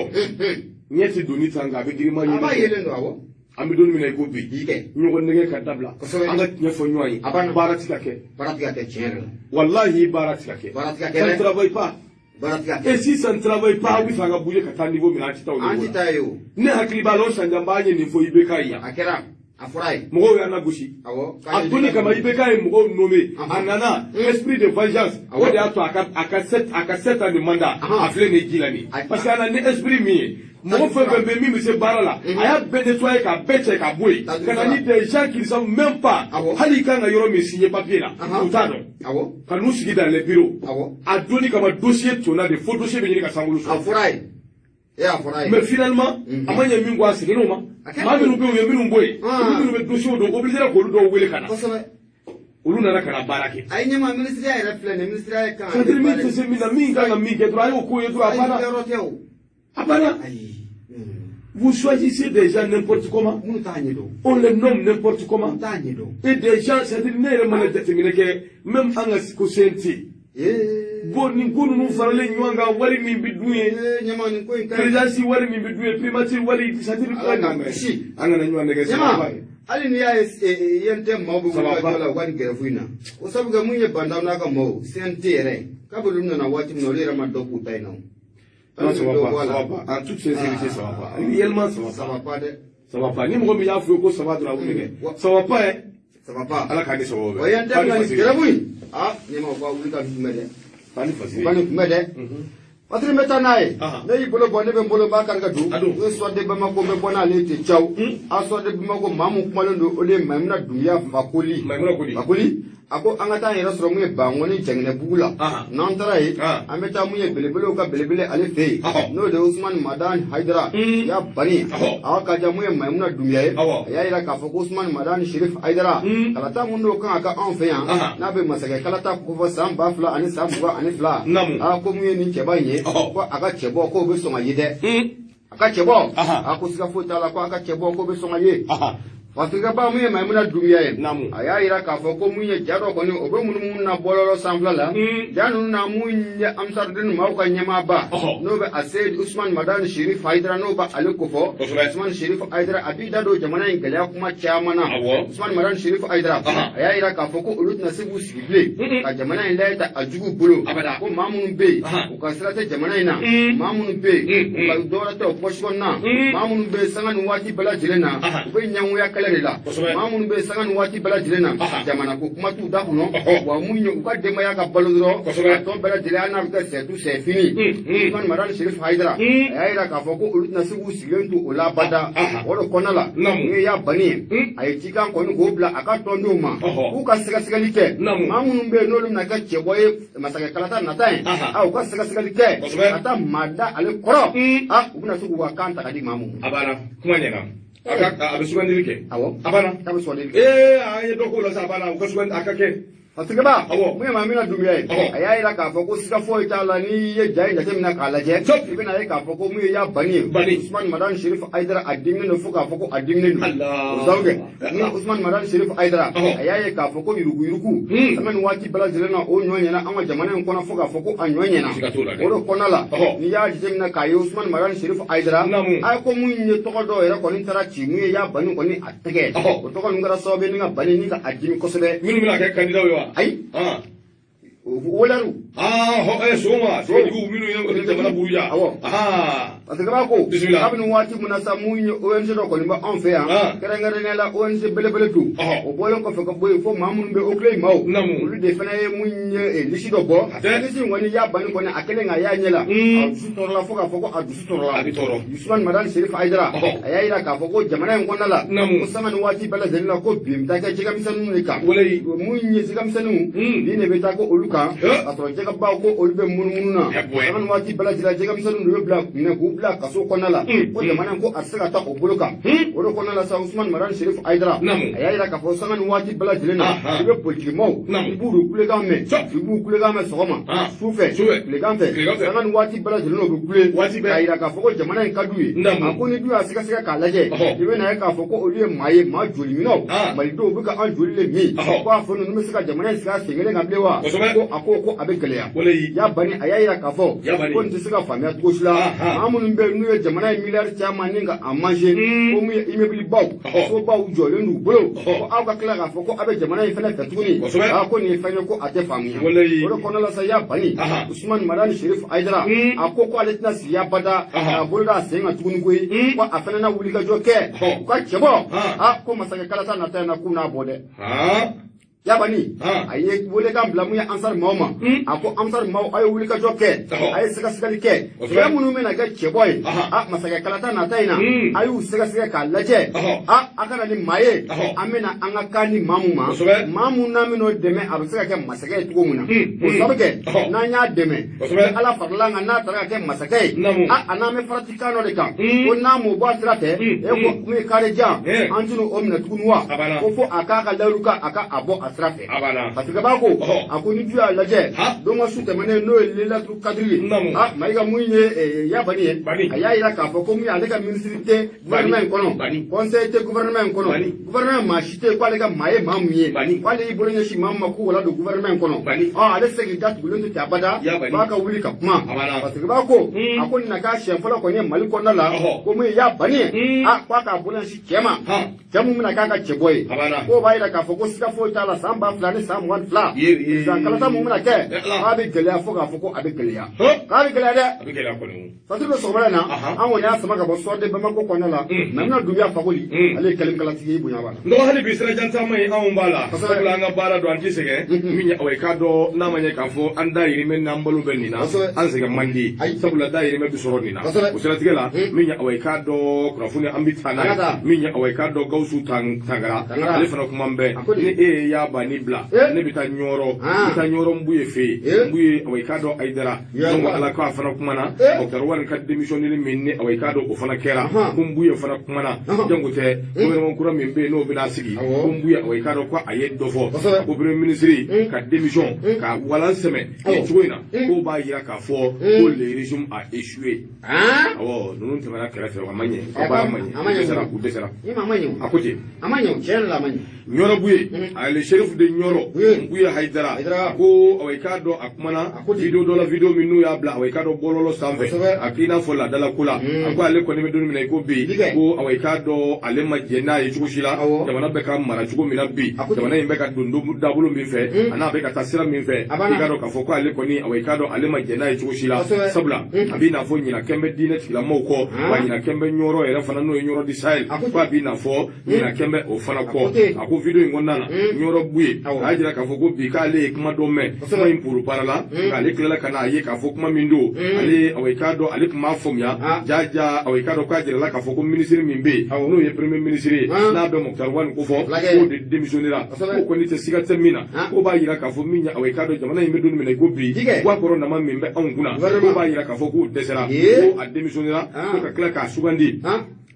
ɲɛ tɛ doni ta, nka a bɛ girinma A b'a ye. yelen don, awɔ. An bɛ don min na i ko bi, Bi kɛ. ɲɔgɔn nɛgɛ ka dabila. Kosɛbɛ. An ka tiɲɛ fɔ ɲɔgɔn ye. A banna. Baara ti ka kɛ. Baara tɛ ka kɛ tiɲɛ yɛrɛ la. Walahi, baara ti ka kɛ. Baara tɛ ka kɛ Ça ne dɛ. travaille pas. Baara tɛ ka kɛ. Et si ça ne travaille pas, aw bɛ fɛ an ka bouger ka taa niveau min na, an tɛ taa o An niveau tɛ la. taa ye o. Ne hakili b'a la, o san janba an ye nin fɔ IBK ye yan. A kɛra. A fɔra ye. Mɔgɔw y'an lagosi. Awɔ. A donni kama IBK ye mɔgɔw nommé. A nana esprit de vengeance. O de y'a to a ka 7 ans de mandat. A filɛ nin ye ji la nin. Parce que a nana ni esprit min ye, mɔgɔ fɛn fɛn bɛ min bɛ se baara la, a y'a bɛɛ nettoyer k'a bɛɛ cɛ k'a bɔ yen. Ka na ni des gens qui ne savent même pas. Hali i kan ka yɔrɔ min signer papier la, u t'a dɔn. Ka n'u sigi dans les bureaux. A donni kama dossier tonna de, fo dossier bɛ ɲini ka sankolo A sɔrɔ. fɔra ye. A fɔra ye. Mais finalement, a ma ɲɛ min kɔ, a seginn'o ma. A kɛra Maa minnu bɛ yen, u ye minnu bɔ yen, Ah. olu minnu bɛ dossier dɔn, obligé k'olu dɔw wele ka na. Kosɛbɛ. Olu nana ka na baara kɛ. A ye ɲɛmaa ministiriya yɛrɛ filɛ nin ye, ministiriya ye kan. C'est à dire min tɛ se min na, min kan ka min kɛ dɔrɔn, a y'o k'o ye dɔrɔn, a Ayi, banna. yɔrɔ tɛ o. A banna. Ayi. Vous choisissez des gens n'importe comment. Minnu t'a ɲɛdɔn. On les nomme n'importe comment. Minnu t'a ɲɛdɔn. Et des gens, c'est-à-dire ne yɛrɛ mana jateminɛ kɛ, même an ka ko CNT. Bon, nin ko ninnu faralen ɲɔgɔn kan, wari min bɛ dun ye. Ɲɛmaa, nin ko in ka ɲi. Présidence wari min bɛ dun ye, primature wari, c'est-à-dire Ala k'an kisi. an kana ɲɔgɔn nɛgɛ Ɲɛmaa, sababa ye. hali n'i y'a ye INT maaw bɛ wuli ka Sababa. jɔ la u ka nin grève in na, o sabu kɛ mun ye, Bah N'Daw n'a ka maaw, CNT yɛrɛ, kabini olu nana waati min na, olu yɛrɛ ma dɔ k'u ta in na o. Non, ça va Hali pas, dɔ bɔ a ça la. va pas. En toute sincérité, ça va pas. Réellement, ça va Ça pas. va pas dɛ. Ça va pas. Ni mɔgɔ min y'a fɔ ye ko ça va dɔrɔn, a b'o de kɛ. Ça va pas, hein. Ça va pas. Ala k'a ni sababu Wa bɛn. INT bɛna nin grève in, ah, ɲɛmaa, u ka wuli ka nin kunbɛ dɛ. K'a ni U fasiri. ka nin kunbɛ dɛ. Patiri, n bɛ taa n'a ye. Ne y'i bolo bɔ, ne bɛ n bolo b'a kari ka don. A don. O ye Soir de Bamako, n bɛ bɔ n'ale ye ten caw. A Soir de Bamako, maa mun kumalen don, o de ye Mayimuna Dunbiya Fakoli. Mayimuna Koli. Fakoli. A ko an ka taa an yɛrɛ sɔrɔ mun ye Bankɔni Jɛngɛnɛbugu la. N'an taara yen, an bɛ taa mun ye belebelew ka belebele ale fɛ yen. N'o de ye Usumani Madani Hayidara. Ya bani. A ka ja mun ye Mayimuna Dunbiya ye. A y'a yira k'a fɔ ko Usumani Madani Sherif Hayidara. Kalata mun n'o kan ka kɛ anw fɛ yan. N'a bɛ masakɛ kalata kofɔ san 2022. A ko mun ye nin cɛba in ye. Ko a ka cɛbɔ k'o bɛ sɔn ka ye dɛ. A ka cɛbɔ. A ko siga foyi t'a la ko a ka cɛbɔ k'o bɛ sɔn ka ye. Fatigaba mun ye Mayimuna Dunbiya ye. A y'a yira k'a fɔ ko mun ye ja dɔ kɔni, o bɛ munumunu na bɔlɔlɔ sanfɛla la. Ja ninnu na, mun ye Ansarudini maaw ka ɲɛmaaba. N'o bɛ a Seyid Usumani Madani Sherif Hayidara, n'o bɛ ale kofɔ. Usumani Sherif Hayidara, a b'i da don jamana in gɛlɛya kuma caman na. Usumani Madani Sherif Hayidara. A y'a yira k'a fɔ ko olu tɛna se k'u sigi bilen ka jamana in lajɛ ta a juguw bolo. Abada. Ko maa minnu bɛ yen, u ka sira tɛ jamana in na. Maa minnu bɛ yen, u ka dɔwɛrɛ tɛ o poche kɔnɔna. Maa minnu bɛ yen, sanga ni waati bɛɛ lajɛlen na, u bɛ ɲɛngoya kɛlɛ de la. Kosɛbɛ. Maa minnu bɛ yen, sanga ni waati bɛɛ lajɛlen na, jamana ko kuma t'u da kɔnɔ. Wa mun ye u ka denbaya ka balo dɔrɔn, Kosɛbɛ. a tɔ bɛɛ lajɛlen, hali n'a bɛ kɛ sɛ tu sɛ fini. Usumani Madani Sherif Hayidara, a y'a yira k'a fɔ ko olu tɛna se k'u sigilen to o la abada. O de kɔnɔna la, n'o y'a banni ye, a ye cikan kɔni k'o bila a ka tɔndenw ma, k'u ka sɛgɛsɛgɛli kɛ. Maa minnu bɛ yen, n'olu bɛna kɛ cɛbɔ ye masakɛ kalata nata ye, a u ka sɛgɛsɛgɛli kɛ Kosɛbɛ. ka taa maa da ale kɔrɔ, a u bɛna se k'u ka kan ta ka di maa mun ma. A banna, kuma ɲɛna. A ka a bɛ sugandili kɛ. Awɔ. A banna. K'a bɛ sugandili kɛ. Ee, an ye dɔ k'o la sa, a banna, u ka sugandi, a ka kɛ. Fatigaba mun ye Mamina Dunbiya ye, a y'a yira k'a fɔ ko siga foyi t'a la, n'i ye ja in jateminɛ k'a lajɛ, i bɛna ye k'a fɔ ko mun ye Yabani ye, Usumani Madani Sherif Hayidara, a diminen don fo k'a fɔ ko a diminen don. O sababu kɛ mun ye Usumani Madani Sherif Hayidara, a y'a ye k'a fɔ ko yuruguyurugu sanga ni waati bɛɛ lajɛlen na, o ɲɔ ɲɛna an ka jamana in kɔnɔ fo k'a fɔ ko a ɲɔ ɲɛna. O de kɔnɔna la, n'i y'a jateminɛ k'a ye Usumani Madani Sherif Hayidara, a ye ko mun ye tɔgɔ dɔw yɛrɛ kɔni taara ci mun ye Yabani kɔni a tɛgɛ, o tɔgɔ ninnu kɛra sababu ye ni ka Bani ni ka a dimi kosɛbɛ. Minnu bɛna kɛ candidat ye wa? Ayi, voleurs. Soma jugu minnu ye jamana buruja. Awɔ, parce que b'a ko kabini waati min na sa, mun ye ONG dɔ kɔni bɛ anw fɛ yan, kɛrɛnkɛrɛnnenya la ONG belebele don. O bɔlen kɔfɛ ka bɔ yen, fo maa minnu bɛ OCLEI maaw, olu de fana ye mun ye liste dɔ bɔ. Liste in kɔni, Yabani kɔni a kɛlen k'a y'a ɲɛ la, a dusu tɔɔrɔla fo k'a fɔ ko a dusu tɔɔrɔla. A bɛ tɔɔrɔ. Usumani Madani Sherif Hayidara, a y'a yira k'a fɔ ko jamana in kɔnɔna la, ko sanga ni waati bɛɛ lajɛlen na, ko bin bɛ taa kɛ jɛgɛmisɛnninw de kan. Mun ye jɛgɛmisɛnninw, bin de bɛ taa ko olu kan, k'a sɔrɔ jɛgɛbaw ko olu bɛ munumunu na. Sanga ni waati bɛɛ lajɛlen, jɛgɛmisɛnninw de bɛ bila minɛ k'u bila kaso kɔnɔna la, ko jamana in ko a tɛ se ka taa o bolo kan. O de kɔnɔna la sa, Usumani Madani Sherif Hayidara, a y'a yira k'a fɔ sanga ni waati bɛɛ lajɛlen na, i bɛ politikimaw, i b'u kulekan mɛn, i b'u kulekan mɛn sɔgɔma, su fɛ, tilegan fɛ, sanga ni waati bɛɛ lajɛlen na, u bɛ kule k'a yira k'a fɔ ko jamana in ka d'u ye. A ko ni dun y'a sɛgɛsɛgɛ k'a lajɛ, i bɛ na ye k'a fɔ ko olu ye maa ye, maa joli minɛw, malidenw bɛ ka an joli de min, ko a fɔ ninnu bɛ se ka jamana in sigi a sen kelen kan bilen wa? Ko a ko a bɛ gɛlɛya. Yabani a y'a yira k'a fɔ ko nin tɛ se ka faamuya cogo si la. Maa minnu bɛ yen n'u ye jamana ye miliyari caman ni ka a manger, ko mun ye immeuble baw, sobaw jɔlen d'u bolo, ko aw ka tila k'a fɔ ko aw bɛ jamana in fana fɛ tuguni, a ko nin ye fɛn ye ko a tɛ faamuya. O de kɔnɔna la sa, Yabani Usumani Madani Sherif Hayidara, a ko ale tɛna sigi abada k'a bolo da a sen kan tuguni koyi, ko a fana na wulikajɔ kɛ u ka cɛ bɔ. A ko masakɛ kalata nata in na, k'u n'a bɔ dɛ. Yabani a ye welekan bila mun ye Ansar maaw ma, a ko Ansar maaw, a ye wulikajɔ kɛ, a ye sɛgɛsɛgɛli kɛ, fɛn minnu bɛna kɛ cɛbɔ ye a masakɛ kalata nata in na, a y'u sɛgɛsɛgɛ k'a lajɛ, a ka na ni maa ye, an bɛna an ka kan ni maa mun ma, maa mun n'an bɛn'o dɛmɛ, a bɛ se ka kɛ masakɛ ye cogo min na. O sabu kɛ n'an y'a dɛmɛ, ni Ala farala an kan, n'a taara ka kɛ masakɛ ye, a n'an bɛ farati kan dɔ de kan, ko n'a m'o bɔ a sira fɛ, e ko mun ye kari jan, an tɛna o minɛ tuguni wa? Ko fo a k'a ka layiru kan, a ka a bɔ a sira fɛ. Parce que b'a ko, a ko ni du y'a lajɛ, don ka su tɛmɛnen, n'o ye Lelatul Kadiri ye, a Mayiga, mun ye Yabani ye, a y'a yira k'a fɔ ko mun ye ale ka minisiri tɛ gouvernement in kɔnɔ, conseil tɛ gouvernement in kɔnɔ, gouvernement maa si tɛ yen k'ale ka maa ye maa mun ye, k'ale y'i bolo ɲɛsin maa min ma k'u wala don gouvernement in kɔnɔ, ale tɛ se k'i da tugulen to ten abada, f'a ka wuli ka kuma. Parce que b'a ko, a ko nin na k'a siɲɛ fɔlɔ kɔni ye Mali kɔnɔna la, ko mun ye Yabani ye, a ko a k'a bolo ɲɛsin cɛ ma, cɛ mun bɛna k'a ka cɛbɔ ye, k'o b'a yira k'a fɔ ko siga foyi t'a la, san 2022 président kalata mun bɛna kɛ, k'a bɛ gɛlɛya fo k'a fɔ ko a bɛ gɛlɛya, k'a bɛ gɛlɛya dɛ. Fasiri bɛ sɔgɔmada in na, an kɔni y'a sama ka bɔ Soir de Bamako kɔnɔna la. Mamina Dunbiya Fakoli, ale ye kɛlɛkalatigi ye, bonya b'a la. Nɔgɔ hali bi sira jan taama ye anw b'a la, sabula an ka baara don, an ti sɛgɛn min ye. Awa, i k'a dɔn n'a ma ɲɛ k'a fɔ an dayirimɛ n'an balo bɛ nin na, an sɛgɛn man di, sabula dayirimɛ bɛ sɔrɔ nin na. O siratigɛ la, min ye awa, i k'a dɔn kunnafoni an bɛ taa n'a ye, min ye awa, i k'a dɔn Gawusu Tangara, ale fana kuma bɛɛ ni e ye Yabani bila, ne bɛ taa Ɲɔrɔ, n bɛ taa Ɲɔrɔ Nbuye fɛ yen, Nbuye, awa, i k'a dɔn Ayidara. Donc ala k'a fana kumana Moctar Ouane ka démissionner min ni awa, i k'a dɔn o fana kɛra, ko Nbuye fana kumana, jango tɛ gouvernement kura min bɛ yen n'o bɛna sigi, ko Nbuye, awa, i k'a dɔn ko a ye dɔ fɔ ko premier ministre ka démission ka walan sɛmɛ nin cogo in na, k'o b'a yira k'a fɔ ko le régime a échoué. Awɔ, ninnu tɛmɛna kɛrɛfɛ, a ma ɲɛ, u ka baara ma ɲɛ, u dɛsɛra, u dɛsɛra. A ko ten. A ma ɲɛ, tiɲɛ la, a ma ɲɛ. Ɲɔrɔ Buye, ale Chérif de Ɲɔrɔ, Buye Hayidara, ko awa, i k'a dɔn a kumana vidéo dɔ la, vidéo min n'u y'a bila, awa, i k'a dɔn bɔlɔlɔ sanfɛ, a k'i n'a fɔ laadala ko la, a ko ale kɔni bɛ don min na i ko bi, ko awa, i k'a dɔn ale ma jɛn n'a ye cogo si la, jamana bɛ ka mara cogo min na bi, jamana in bɛ ka don dabolo min fɛ, a n'a bɛ ka taa sira min fɛ, i k'a dɔn k'a fɔ ko ale kɔni, awa, i k'a dɔn ale ma jɛn n'a ye cogo si la, sabula a b'i n'a fɔ ɲinan kɛn bɛ diinɛ tigilamɔgɔw kɔ, wa ɲinan kɛn bɛ Ɲɔrɔ yɛrɛ fana, n'o ye Ɲɔrɔ di Sahel, ko a b'i n'a fɔ ɲinan kɛn bɛ o fana kɔ. A ko vidéo in kɔnɔna na, Ɲɔrɔ Buye a y'a jira k'a fɔ ko bi k'ale ye kuma dɔ mɛn, kuma in poro baara la, nka ale tilala ka n'a ye k'a fɔ kuma min don, ale, awa, i k'a dɔn ale tun b'a faamuya ja, awa, i k'a dɔn k'a jirala k'a fɔ ko ministre min bɛ yen, n'o ye premier ministre ye, n'a bɛ Moctar Ouane ko fɔ, k'o de démissionnera, k'o kɔni tɛ siga tɛ min na, k'o b'a jira k'a fɔ min ye, awa, i k'a dɔn jamana in bɛ don min na i ko bi, ko a kɔrɔ nama min bɛ anw kunna, k'o b'a jira k'a fɔ k'u dɛsɛra, ko a démissionnera, ko ka tila k'a sugandi.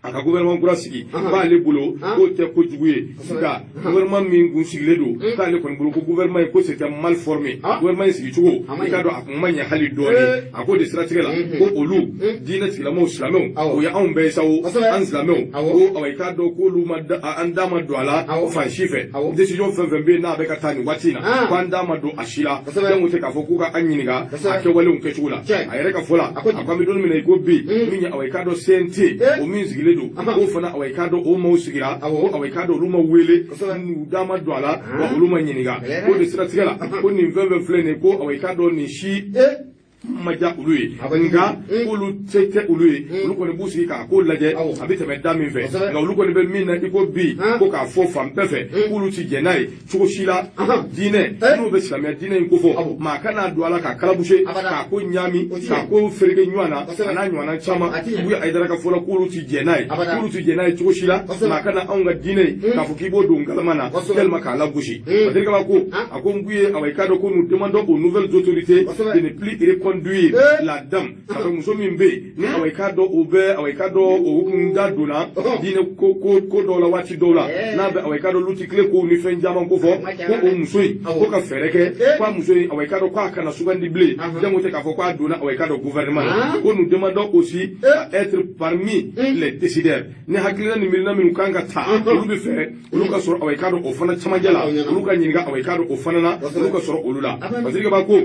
A ka gouvernement kura sigi k'ale bolo k'o tɛ kojugu ye, nka gouvernement min kun sigilen don, k'ale kɔni bolo ko gouvernement in ko c'était mal formé. Gouvernement in sigicogo, i k'a dɔn, a kun ma ɲɛ hali dɔɔni. A ko de siratigɛ la, ko olu diinɛ tigilamɔgɔw, silamɛw, o ye anw bɛɛ ye sa o, an silamɛw ko awa, i k'a dɔn k'olu ma an da ma don a la fan si fɛ. Décision fɛn fɛn bɛ yen n'a bɛ ka taa nin waati in na, ko an da ma don a si la. Jango tɛ k'a fɔ k'u ka an ɲininka a kɛwalew kɛcogo la. A yɛrɛ ka fɔ la, a ko an bɛ don min na i ko bi, min ye awa, i k'a dɔn, CNT o min sigilen don, k'o fana awa, i k'a dɔn, o maaw sigira, ko awa, i k'a dɔn, olu ma wele, u da ma don a la, wa olu ma ɲininka. K'o de siratigɛ la, ko nin fɛn fɛn filɛ nin ye, ko awa, i k'a dɔn, nin si ma diya olu ye, nka k'olu se tɛ olu ye. Olu kɔni b'u sigi k'a ko lajɛ a bɛ tɛmɛ da min fɛ, nka olu kɔni bɛ min na i ko bi, ko k'a fɔ fan bɛɛ fɛ, k'olu ti jɛn n'a ye cogo si la. Diinɛ n'o bɛ silamɛya diinɛ in kofɔ, maa kana don a la k'a kalabuse, k'a ko ɲaami, k'a ko fereke ɲɔgɔn na, a n'a ɲɔgɔnna caman. Buye Hayidara ka fɔ la, k'olu ti jɛn n'a ye, k'olu ti jɛn n'a ye cogo si la. Maa kana anw ka diinɛ in k'a fɔ k'i b'o don galama na walima k'a lagosi. Badiri Kaba ko, a ko n ye awa, i k'a dɔn ko nous demandons aux nouvelles autorités de ne plus reconduire la dame. Ka fɔ muso min bɛ yen ni awa, i k'a dɔn, o bɛ awa, i k'a dɔn, o kun da donna diinɛ ko ko ko dɔw la waati dɔw la, n'a bɛ awa, i k'a dɔn, lutikile kow ni fɛn caman ko fɔ, ko o muso in, ko ka fɛɛrɛ kɛ k'a muso in awa, i k'a dɔn, k'a kana sugandi bilen. Jango tɛ k'a fɔ k'a donna awa, i k'a dɔn, gouvernement na. Ko nous demandons aussi à être parmi les décideurs. Ni hakilina ni miirina minnu kan ka ta, olu bɛ fɛ olu ka sɔrɔ awa, i k'a dɔn, o fana camancɛ la, olu ka ɲininka awa, i k'a dɔn, o fana na, olu ka sɔrɔ olu la. Badiri Kaba ko,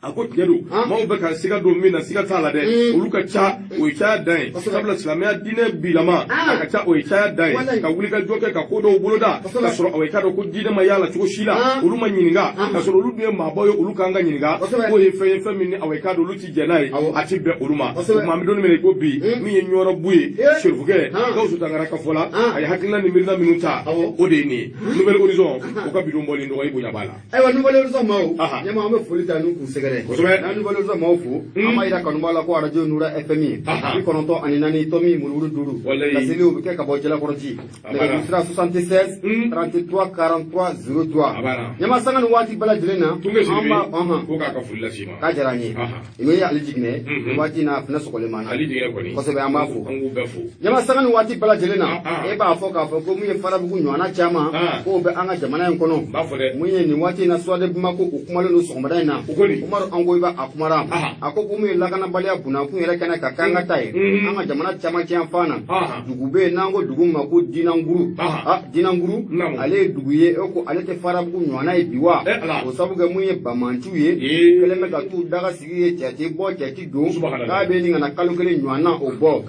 a ko tiɲɛ don, maaw bɛ ka siga don min na, siga t'a la dɛ, olu ka ca, o ye caya dan ye, sabula silamɛya diinɛ bilama a ka ca, o ye caya dan ye, ka wuli ka jɔ kɛ ka ko dɔw boloda ka sɔrɔ awa, i k'a dɔn ko diinɛ ma y'a la cogo si la, olu ma ɲininka, ka sɔrɔ olu dun ye maabaw ye, olu kan ka ɲininka. K'o ye fɛn ye, fɛn min ni awa, i k'a dɔn, olu ti jɛn n'a ye, a ti bɛn olu ma. O tuma an bɛ don min na i ko bi, min ye Ɲɔrɔ Buye Serifukɛ Gawusu Tangara ka fɔ la, a ye hakilina ni miirina minnu ta, o de ye nin ye. Nouvel Horizon, o ka bidon bɔlen dɔgɔ, i bonya b'a la. Ayiwa, Nouvel Horizon maaw ɲɛma, an bɛ foli ta n'u k'u sɛgɛrɛ. N'an Nouvel Horizon maaw fo, an b'a yira kanubaa la ko arajo Nura FM ye 94 tomi murumuru 5. Laseliw bɛ kɛ ka bɔ Jalakɔrɔji. Nɛgɛjuru sira 76 33 43 03. Ɲɛma, sanga ni waati bɛɛ lajɛlen na, an b'a ko k'a ka foli lase i ma. K'a diyara an ye. N'o ye Ali Jiginɛ, nin waati in na a fana sɔgɔlen b'an na. Ali Jiginɛ kɔni. Kosɛbɛ, an b'a fo. An k'u bɛɛ fo. Ɲɛma, sanga ni waati bɛɛ lajɛlen na, e b'a fɔ k'a fɔ ko mun ye Farabugu ɲɔgɔnna caman k'o bɛ an ka jamana in kɔnɔ. N b'a fɔ dɛ. Mun ye nin waati in na, Soir de Bamako, o kumalen don sɔgɔmada in na. O ko di? Umaru Angoyiba a kumara. A ko ko mun ye lakanabaliya bunakun yɛrɛ kɛnɛ ka k'an ka ta ye. An ka jamana camancɛ yanfan na. Dugu bɛ yen n'an ko dugu ma ko Dinanguru. Dinanguru ale ye dugu ye, e ko ale tɛ Farabugu ɲɔgɔnna ye bi wa? O sabu kɛ mun ye banbaanciw ye, kɛlen bɛ ka t'u daga sigi ye, cɛ ti bɔ, cɛ ti don, k'a bɛ nin ka na kalo kelen ɲɔgɔnna o bɔ.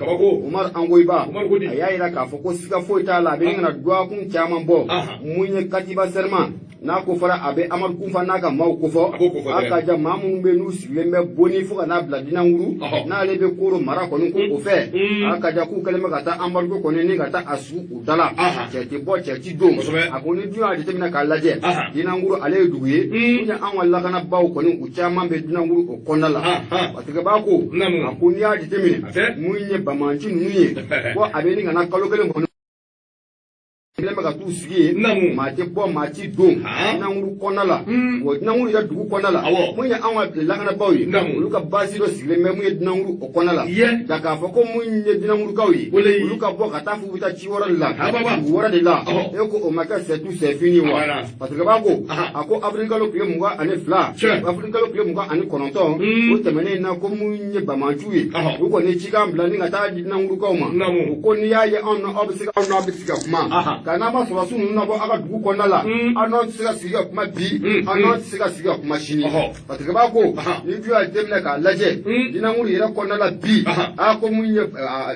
Umaru Angoyiba a y'a yira k'a fɔ ko siga foyi t'a la, a bɛ nin ka na dɔgɔkun caman bɔ. Mun ye Katiba Serma n'a ko fɔra, a bɛ Amadu Kunfa n'a ka maaw kofɔ, a ka ja maa minnu bɛ n'u sigilen bɛ Boni fo ka n'a bila Dinanguru, n'ale bɛ Koro mara kɔni ko o fɛ, a ka ja k'u kɛlen bɛ ka taa embargo kɔni ni ka taa a sugu u da la, cɛ tɛ bɔ, cɛ ti don. A ko ni dun y'a jateminɛ k'a lajɛ, Dinanguru ale ye dugu ye mun ye, anw ka lakanabaaw kɔni u caman bɛ Dinanguru o kɔnɔna la. Parce que b'a ko, a ko n'i y'a jateminɛ mun ye banbaanci ninnu ye, ko a bɛ ni ka na kalo kelen kɔni kɛlen bɛ ka t'u sigi yen, maa tɛ bɔ, maa ti don Dinanguru kɔnɔna la. Wa Dinanguru yɛrɛ dugu kɔnɔna la, mun ye anw ka lakanabaaw ye, olu ka basi dɔ sigilen bɛ mun ye Dinanguru o kɔnɔna la. Nka k'a fɔ ko mun ye Dinangurukaw ye, olu ka bɔ ka taa f'u bɛ taa ci wɛrɛ de la, dugu wɛrɛ de la, e ko o ma kɛ c'est tout c'est fini wa? Parce que b'a ko, a ko avril kalo tile 22, avril kalo tile 29 o tɛmɛnen na, ko mun ye banbaanciw ye, u kɔni ye cikan bila ni ka taa di Dinangurukaw ma. U ko n'i y'a ye anw na aw bɛ se ka aw n'aw bɛ sigi ka kuma, nka n'a ma sɔrɔdasiw ninnu nabɔ aw ka dugu kɔnɔna la, aw n'aw tɛ se ka sigi ka kuma bi, aw n'aw tɛ se ka sigi ka kuma sini. Parce que b'a ko ni du y'a jateminɛ k'a lajɛ Dinanguru yɛrɛ kɔnɔna la bi, a ko mun ye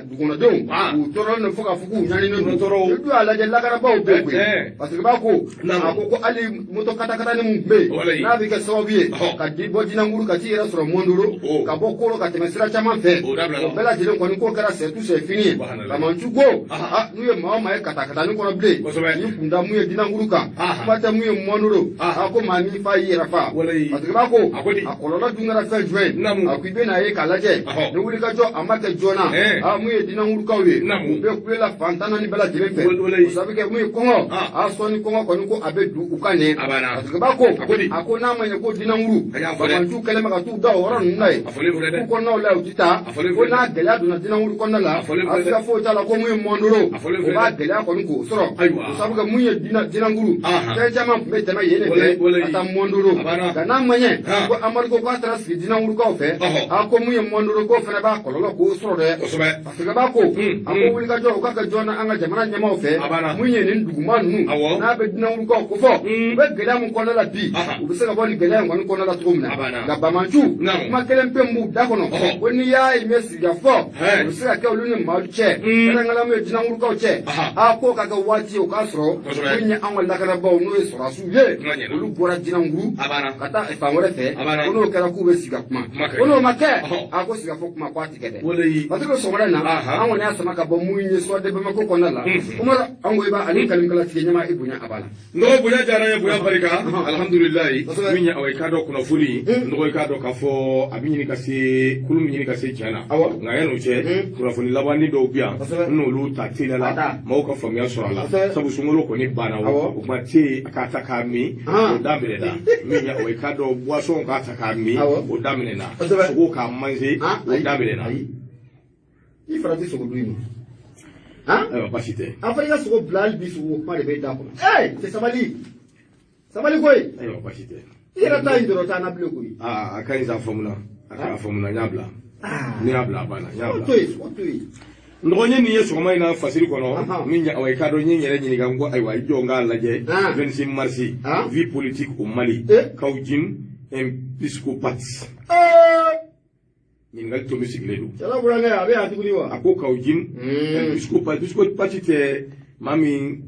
dugukɔnɔdenw u tɔɔrɔlen don fo k'a fɔ k'u ɲaninen don. Ni du y'a lajɛ, lakanabaaw bɛ yen koyi. Parce que b'a ko, a ko ko hali moto katakatani mun tun bɛ yen n'a bɛ kɛ sababu ye ka di bɔ Dinanguru ka t'i yɛrɛ sɔrɔ Mondoro, ka bɔ Koro ka tɛmɛ sira caman fɛ, o bɛɛ lajɛlen kɔni k'o kɛra c'est tout c'est fini ye. Banbaanci ko n'u ye maa o maa ye katakatani kɔnɔ bilen k'i kunda mun ye Dinankuru kan, kuma tɛ mun ye Mɔndoro. A ko maa min fa y'i yɛrɛ fa, parce que b'a ko a kɔlɔlɔ dun kɛra fɛn jumɛn ye? A ko i bɛ n'a ye k'a lajɛ ni wulikajɔ a ma kɛ joona, a mun ye Dinankurukaw ye, u bɛ kule la fan 14 bɛɛ lajɛlen fɛ, o sabu kɛ mun ye kɔngɔ, a sɔnni kɔngɔ kɔni ko a bɛ du u kan ɲɛ. Parce que b'a ko a ko n'a ma ɲɛ ko Dinankuru banbaanciw kɛlen bɛ ka t'u da o yɔrɔ ninnu na yen, k'u kɔnɔnaw la u ti taa, ko n'a gɛlɛya donna Dinankuru kɔnɔna la, a siga foyi t'a la ko mun ye Mɔndoro, o b'a gɛlɛya kɔni k'o sɔrɔ, o sabu kɛ mun ye Dinankuru fɛn caman tun bɛ tɛmɛ yen de fɛ ka taa Mɔndoro. Nka n'a ma ɲɛ ko Amadu ko k'a taara sigi Dinankurukaw fɛ, a ko mun ye Mɔndoro k'o fana b'a kɔlɔlɔ k'o sɔrɔ dɛ. Parce que b'a ko a ko wulikajɔ u ka kɛ joona an ka jamana ɲɛmaaw fɛ, mun ye nin duguma ninnu n'a bɛ Dinankurukaw kofɔ, u bɛ gɛlɛya min kɔnɔna la bi, u bɛ se ka bɔ nin gɛlɛya in kɔni kɔnɔna la cogo min na. Nka banbaanciw kuma kelen pe min b'u da kɔnɔ, ko n'i y'a ye mɛ sigikafɔ o bɛ se ka kɛ olu ni maaw cɛ, kɛrɛnkɛrɛnnenya mun ye Dinankurukaw cɛ, a ko ka kɛ waati ye o k'a sɔrɔ mun ye an ka lakanabaaw n'o ye sɔrɔdasiw ye, olu bɔra Dinankuru ka taa fan wɛrɛ fɛ, ko n'o kɛra k'u bɛ sigi ka kuma, ko n'o ma kɛ, a ko sigikafɔ kuma ko a ti kɛ dɛ. Parce que sɔgɔmada in na an kɔni y'a sama ka bɔ mun ye Soir de Bamako kɔnɔna la, Umaru Angoyiba ani kalimkalatigi ɲɛmaa, i bonya a b'a la. N dɔgɔ, bonya diyara n ye, bonya barika, alhamdulilayi. Min ye awa i k'a dɔn kunnafoni, n dɔgɔ, i k'a dɔn k'a fɔ a bɛ ɲini ka se kulu min ɲini ka se tiɲɛ na. Nka yan'o cɛ, kunnafoni labanni dɔw bɛ yan, n n'olu ta teliya la, maaw ka faamuya sɔrɔ a la, sabu sunkalo kɔni banna, o kuma tɛ yen k'a ta k'a min, o daminɛna. Min ye awa i k'a dɔn boisson k'a ta k'a min, o daminɛna. Sogo k'a manger, o daminɛna. I farati sogo dun in ma. Ayiwa, baasi tɛ. A fɔra i ka sogo bila, hali bi sogo kuma de bɛ da kɔnɔ. Ee, cɛ, sabali sabali koyi. Ayiwa, baasi tɛ. I yɛrɛ ta in dɔrɔn taa na bilen koyi. Aa, a ka ɲi sa, a faamuna, a ka a faamuna, n y'a bila, ne y'a bila, a banna, n y'a bila. To yen, sogo to yen. N dɔgɔ, ye nin ye sɔgɔma in na fasiri kɔnɔ, min ye awa i k'a dɔn n ye n yɛrɛ ɲininka, n ko ayiwa, i jɔ n k'a lajɛ, 26 mars, vie politique au Mali, Kaou Djim un psychopathe, ɲininkali tomi sigilen don. Cɛla burankɛ, a bɛ yan tuguni wa? A ko Kaou Djim un psychopathe. Psychopathe tɛ maa min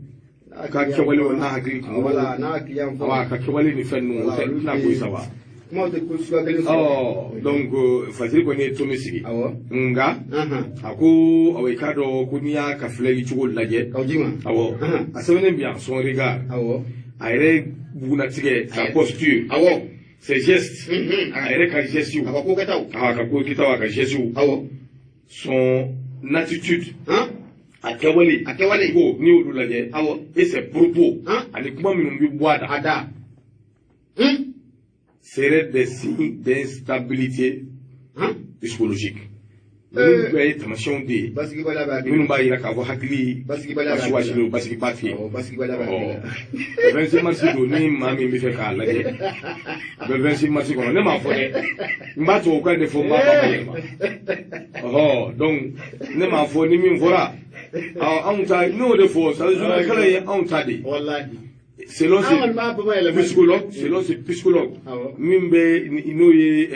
ka kɛwale n'a hakili kunkolo. Wala n'a hakili yan fɔ. Awa, a ka kɛwale ni fɛn ninnu, o tɛ tɛna ko sa wa. Kumaw tɛ ko suguya kelen sɔrɔ. Ɔ, donc fasiri kɔni ye tomi sigi. Nka a ko awa i k'a dɔn ko n'i y'a ka filɛli cogo lajɛ. Kaou Djim ma. Awɔ, a sɛbɛnnen bi yan, son regard. A yɛrɛ bugunnatigɛ, sa posture. Ses gestes. A yɛrɛ ka gestes. A ka ko kɛtaw. A ka ko kɛtaw, a ka gestes. Son attitude. A kɛwale. A kɛwale. Ko n'i y'olu lajɛ. Et ses propos. Ani kuma minnu bɛ bɔ a da. A da. Seraient des signes d'instabilité psychologique. Ninnu bɛɛ ye taamasiyɛnw de ye. Basigibaliya b'a minnu b'a jira k'a fɔ hakili. Basigibaliya b'a wasi don, basigiba tɛ yen. Basigibaliya b'a la. 26 mars don, ni maa min bɛ fɛ k'a lajɛ, a bɛ 26 mars kɔnɔ. Ne m'a fɔ dɛ, n b'a tubabukan de fɔ, n b'a ba yɛlɛma. Ɔhɔ, donc ne m'a fɔ, ni min fɔra anw ta, n'o de fɔ, c'est à dire ye anw ta de ye. Walahi. Selon ce psychologue, selon ce psychologue, min bɛ n'o ye,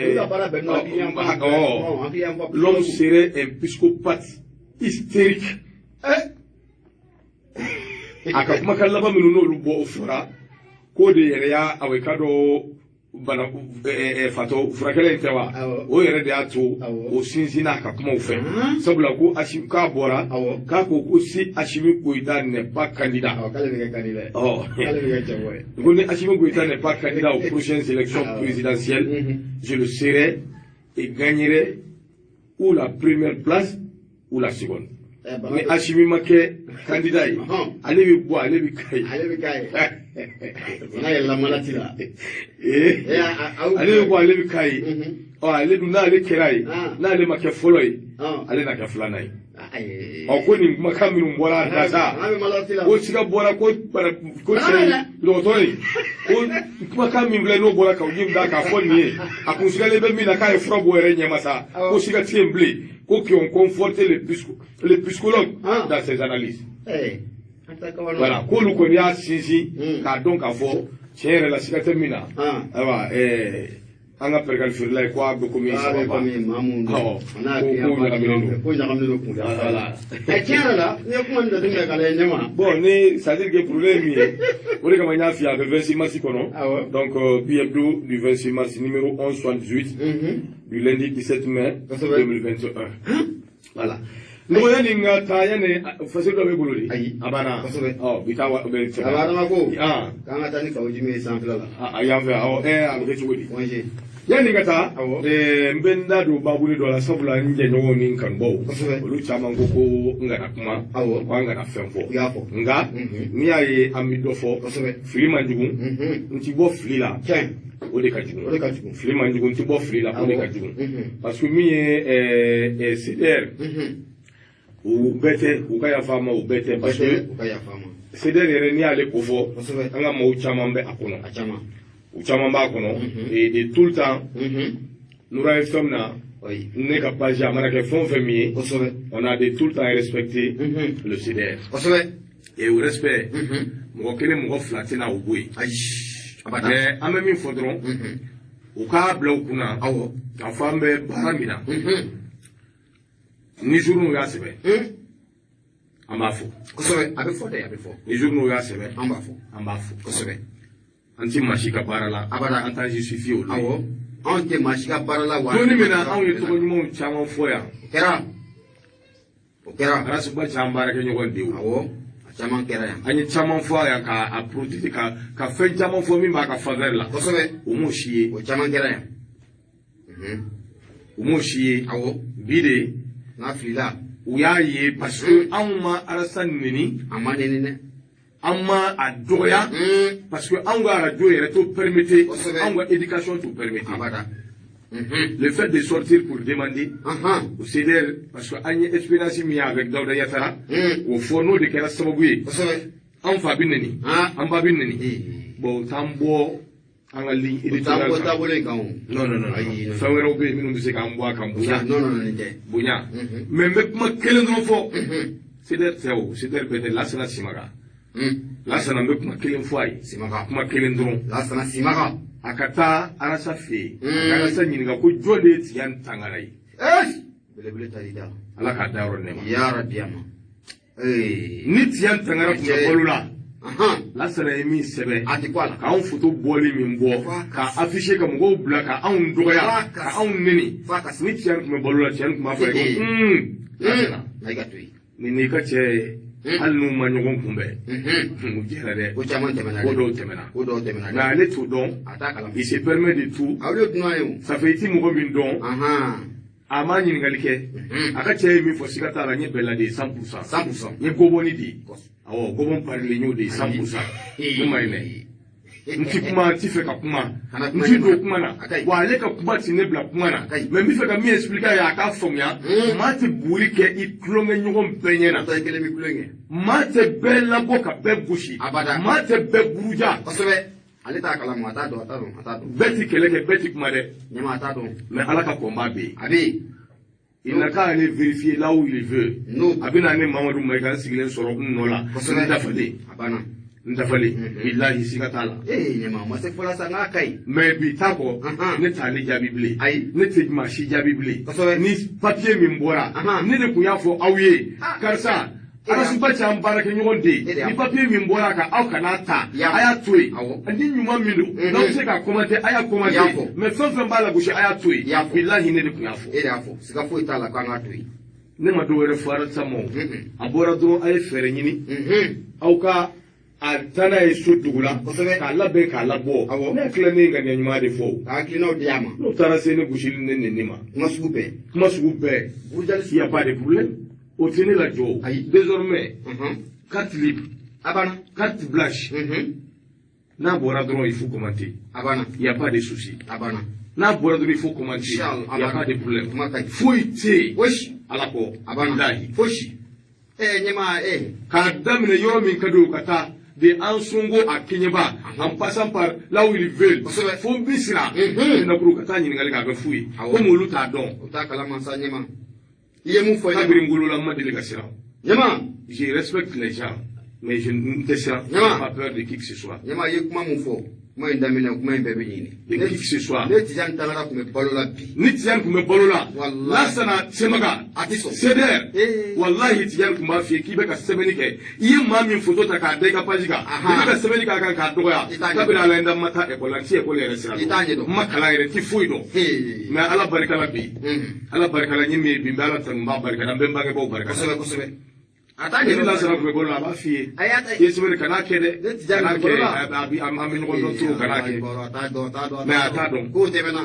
l'homme serait un psychopathe hystérique. A ka kumakan laban minnu n'olu bɔ o fɔra k'o de yɛrɛ y'a awɔ i k'a dɔn bana fatɔ furakɛla in tɛ wa, o yɛrɛ de y'a to o sinsinna a ka kumaw fɛ, sabula ko Assimi k'a bɔra k'a ko si Assimi Goïta n'est pas candidat. K'ale bɛ kɛ candidat. K'ale bɛ kɛ cɛbɔ ye. Ko ni Assimi Goïta n'est pas candidat aux prochaines élections présidentielles, je le serai et gagnerai ou la première place ou la seconde. Ni Assimi ma kɛ candidat ye, ale bɛ bɔ, ale bɛ k'a ye. Ale bɛ k'a ye. N'a yɛlɛla malati la. Ale bɛ bɔ, ale bɛ k'a ye. Ɔ, ale dun, n'ale kɛra ye, n'ale ma kɛ fɔlɔ ye, ale na kɛ filanan ye. Ɔ, ko nin kumakan minnu bɔra a da sa, ko siga bɔra ko ko cɛ dɔgɔtɔrɔ in ko kumakan min filɛ, n'o bɔra Kaou Djim da k'a fɔ nin ye, a kun sigalen bɛ min na k'a ye fura bɔ yɛrɛ ɲɛma sa, ko siga tɛ yen bilen, ko qui ont conforté les psychologues dans ces analyses. Voilà, k'olu kɔni y'a sinsin k'a dɔn k'a fɔ tiɲɛ yɛrɛ la, siga tɛ min na. Ayiwa, an ka pɛrɛkali feerela ye ko a bɛ komi saba ko ko ɲagaminen don. Ko ɲagaminen don kun. Voilà. Tiɲɛ yɛrɛ la, n'i ye kuma nin jateminɛ k'a lajɛ ɲɛma. Bon, ni c'est à dire que problème ye min ye, o de kama n y'a f'i ye, a bɛ 26 mars kɔnɔ. Donc bi hebdo du 26 mars, numéro 1178 du lundi 17 mai 2021. Voilà. Nɔgɔya ni n ka taa yanni fasiri dɔ bɛ bolo de. Ayi. A banna. Kosɛbɛ. Ɔ bi taa bɛ A b'a dama ko Ah. k'an ka taa ni Kawo Jimi ye sanfɛla la. A yan fɛ, awɔ, a bɛ kɛ cogo di? Congé. Yanni ka taa, Awɔ. n bɛ n da don babuli dɔ la, sabula n jɛɲɔgɔnw ni n kanubaw, Kosɛbɛ. olu caman ko ko n kana kuma, Awɔ. ko an kana fɛn fɔ. U y'a fɔ. Nka n'i y'a ye an bɛ dɔ fɔ, Kosɛbɛ. fili man jugu, n ti bɔ fili la, Tiɲɛ. o de ka jugu. O de ka jugu. Fili man jugu, n ti bɔ fili la, o de ka jugu. Parce que min ye CDR, u bɛɛ tɛ, u ka yafa a ma, u bɛɛ tɛ, parce que U ka yafa a ma. CDR yɛrɛ, n'i y'ale ko fɔ, Kosɛbɛ. an ka maaw caman bɛ a kɔnɔ. A caman. U caman b'a kɔnɔ. Et tout le temps, Noura FM na, ne ka page, a mana kɛ fɛn o fɛn min ye, Kosɛbɛ. on a de tout le temps respecté le CDR. Kosɛbɛ. Et au respect, mɔgɔ kelen, mɔgɔ fila tɛna o bɔ yen. Ayi. Abada. Mais an bɛ min fɔ dɔrɔn, u k'a bila u kunna k'a fɔ an bɛ baara min na, ni journaux y'a sɛbɛn, an b'a fɔ. Kosɛbɛ. A bɛ fɔ dɛ, a bɛ fɔ. Ni journaux y'a sɛbɛn, An b'a fɔ. an b'a fɔ. Kosɛbɛ. An ti maa si ka baara la. Abada. An t'an justifier olu ye. Awɔ. Anw tɛ maa si ka baara la wa. Don min na anw ye tɔgɔ ɲumanw caman fɔ yan, O kɛra. O kɛra. Ras Bath an baarakɛɲɔgɔn de ye o. Awɔ. A caman kɛra yan. An ye caman fɔ yan ka a protéger, ka fɛn caman fɔ min b'a ka faveur la. Kosɛbɛ. O m'o si ye. O caman kɛra yan. O m'o si ye. Awɔ. Bi de N'a filila. u y'a ye, parce que anw ma Alassane neni. A ma nɛni dɛ. An ma a dɔgɔya, parce que anw ka radio yɛrɛ t'o permettre. Kosɛbɛ. Anw ka éducation t'o permettre. Abada. Le fait de sortir pour demander au CDR, parce que an ye expérience min ye avec Dawuda Yatara, o fɔ n'o de kɛra sababu ye, Kosɛbɛ. an fa bɛ neni, an ba bɛ neni. Bon, o t'an bɔ an ka ligne O t'an éditoriale bɔ kan. taabolo in kan o. Non, non, non. Ayi. Fɛn wɛrɛw bɛ yen minnu bɛ se k'an bɔ a kan, bonya. Non, non, non, nin tɛ. Bonya. Mais n bɛ kuma kelen dɔrɔn fɔ. CDR tɛ o, CDR bɛɛ tɛ. Lasana Simaga. Lasana, n bɛ kuma kelen fɔ a ye. Simaga. Kuma kelen dɔrɔn. Lasana Simaga. A ka taa Arasa fɛ yen. A ka Arasa ɲininka ko jɔn de ye Tiɲɛ Tangara ye. Belebele ta i da. Ala k'a da yɔrɔ nɛma. Ya Rabbi ama. Ni Tiɲɛ Tangara tun bɛ balo la, Lasana ye min sɛbɛn, A tɛ kɔ a la. k'anw photo bɔli min bɔ, k'a afficher, ka mɔgɔw bila ka anw dɔgɔya, ka anw neni, F'a ka ni Tiɲɛ tun bɛ balo la, Tiɲɛ tun b'a fɔ a ye ko Lasana, Na i ka to yen. nin n'i ka cɛ ye, hali n'u ma ɲɔgɔn kunbɛn, u jɛra dɛ. Ko caman tɛmɛna Ko dɛ. dɔw tɛmɛna. Ko dɔw tɛmɛna Mais dɛ. ale t'o dɔn. A t'a kalama. Il se permet de tout. Aw de dunan ye o. Ça fait i ti mɔgɔ min dɔn, a ma ɲininkali kɛ. A ka cɛ ye min fɔ, siga t'a la, n ye bɛlɛn de ye 100%. 100%. N ye gobɔni de ye. Awɔ, gobɔn parilen, n y'o de ye 100%. Ne ma ɲinɛ. N ti kuma, n ti fɛ ka kuma, Kana n kuma ti ɲɛma. don kuma na. A ka ɲi. Wa ale ka kuma ti ne bila kuma na. A ka ɲi. Mais n bɛ fɛ ka min expliquer a ye, a k'a faamuya, maa tɛ boli kɛ i tulonkɛ ɲɔgɔn bɛɛ ɲɛ na. Ta i kelen bɛ kulonkɛ kɛ. Maa tɛ bɛɛ labɔ ka bɛɛ gosi. Abada. Maa tɛ bɛɛ buruja. Kosɛbɛ. Ale t'a kalama, a t'a dɔn, a t'a dɔn, a t'a dɔn. Bɛɛ ti kɛlɛ kɛ, bɛɛ ti kuma dɛ. Ɲɛma, a t'a dɔn. Mais Ala ka kɔnba bɛ yen. A bɛ yen. Il n'a qu'à aller vérifier là où il veut. N'o A bɛ na ne Mamadu Mayiga n sigilen sɔrɔ n nɔ la. Kosɛbɛ. N dafalen. A banna. N dafalen. Bilahi, siga t'a la. Ee, ɲɛma, a ma se fɔlɔ sa, n k'a ka ɲi. Mais bi t'a kɔ, ne t'ale jaabi bilen. Ayi. Ne tɛ maa si jaabi bilen. Kosɛbɛ. Ni papier min bɔra, ne de tun y'a fɔ aw ye, karisa, Ras Bath an baarakɛɲɔgɔn de E de ye. y'a Ni fɔ. papier min bɔra a kan, aw kan'a ta, I y'a a y'a to yen. Awɔ. Ni ɲuman min don, n'aw bɛ se k'a commenter, a y'a I y'a commenter. fɔ. Mais fɛn fɛn b'a la gosi, a y'a to yen. I y'a fɔ. Bilahi, ne de tun y'a fɔ. E de y'a fɔ, siga foyi t'a la k'an k'a to yen. Ne ma dɔ wɛrɛ fɔ Arasa ma o. A bɔra dɔrɔn, a ye fɛɛrɛ ɲini. Aw ka a taa n'a ye so dugu la. Kosɛbɛ. K'a labɛn, k'a labɔ. Awɔ. Ne hakilila, ne ye ŋaniya ɲuman de fɔ o. Ka hakilinaw di a ma. N'o taara se ne gosili, ne neni ma. Kuma sugu bɛɛ. Kuma sugu bɛɛ. Burujali. Il y a pas de problème. O tɛ ne lajɔ o. Ayi. Désormais, carte libre, A banna. carte blanche. N'a bɔra dɔrɔn, il faut commenter. A banna. Il y a pas de souci. A banna. N'a bɔra dɔrɔn, il faut commenter. Inchallah, Il y a pas de problème. Kuma ka ɲi. Foyi tɛ yen. Fosi. Ala kɔ. A banna. Bilahi. Fosi. Ee, ɲɛma, ee. K'a daminɛ yɔrɔ min ka di o, ka taa de Ansongo à Kéniéba, en passant par là où ils veulent, Kosɛbɛ. fo Misira, nakuru, ka taa ɲininkali kɛ, a bɛ f'u ye. Awɔ. Komi olu t'a dɔn. O t'a kalama sa, ɲɛma. I ye mun fɔ, ɲɛma? Kabini n wolola, n ma deli ka siran. Ɲɛma. Je respecte les gens, mais je n tɛ siran. Ɲama. J'ai pas peur de qui que ce soit. Ɲɛma, i ye kuma mun fɔ? Kuma in daminɛ, kuma in bɛɛ bɛ ɲini. De qui que ce soit. Ne Tijani Tangara tun bɛ balo la bi. Ni Tijani tun bɛ balo la, Wallahi. Lasana Semaga, A tɛ sɔn. CDR, Eh. wallahi, Tijani tun b'a f'i ye k'i bɛ ka sɛbɛnni kɛ, i ye maa min photo ta k'a da i ka page kan, i bɛ ka sɛbɛnni k'a kan k'a dɔgɔya. I t'a ɲɛdɔn. Kabini Ala ye n da, n ma taa école la, n tɛ école yɛrɛ sira I t'a ɲɛdɔn. n ma kalan yɛrɛ, n tɛ foyi dɔn. Mais Ala barika la bi, Ala barika la, n ye min ye bi, n bɛ Ala tanu, n b'a barika da, n bɛ n bangebaaw barika da. Kosɛbɛ kosɛbɛ. A t'a Ni ɲɛdɔn. Lasana tun bɛ balo la, a b'a f'i ye A y'a ta. i ye sɛbɛnni kan'a kɛ dɛ, Ne Tijani kan'a bɛ kɛ, balo la. an bɛ ɲɔgɔn dɔn trop, kan'a kɛ. A t'a dɔn, a t'a dɔn. Mais a t'a dɔn. Kow tɛmɛna.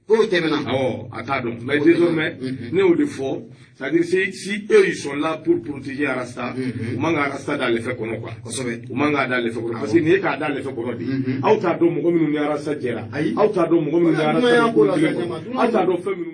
Kow tɛmɛna. Awɔ, a t'a dɔn. Mais désormais, ne y'o de fɔ, c'est-à-dire si eux, ils sont là pour protéger Arasta, u man ka Arasta da lɛfɛ kɔnɔ quoi. U man k'a da lɛfɛ kɔnɔ, parce que nin ye k'a da lɛfɛ kɔnɔ de. Aw t'a dɔn mɔgɔ minnu ni Arasta jɛra. Ayi. Aw t'a dɔn mɔgɔ minnu ni Dunan Arasta y'a bɛ ko la kulu kelen sa, kɔnɔ. ɲama. Aw t'a dɔn fɛn minnu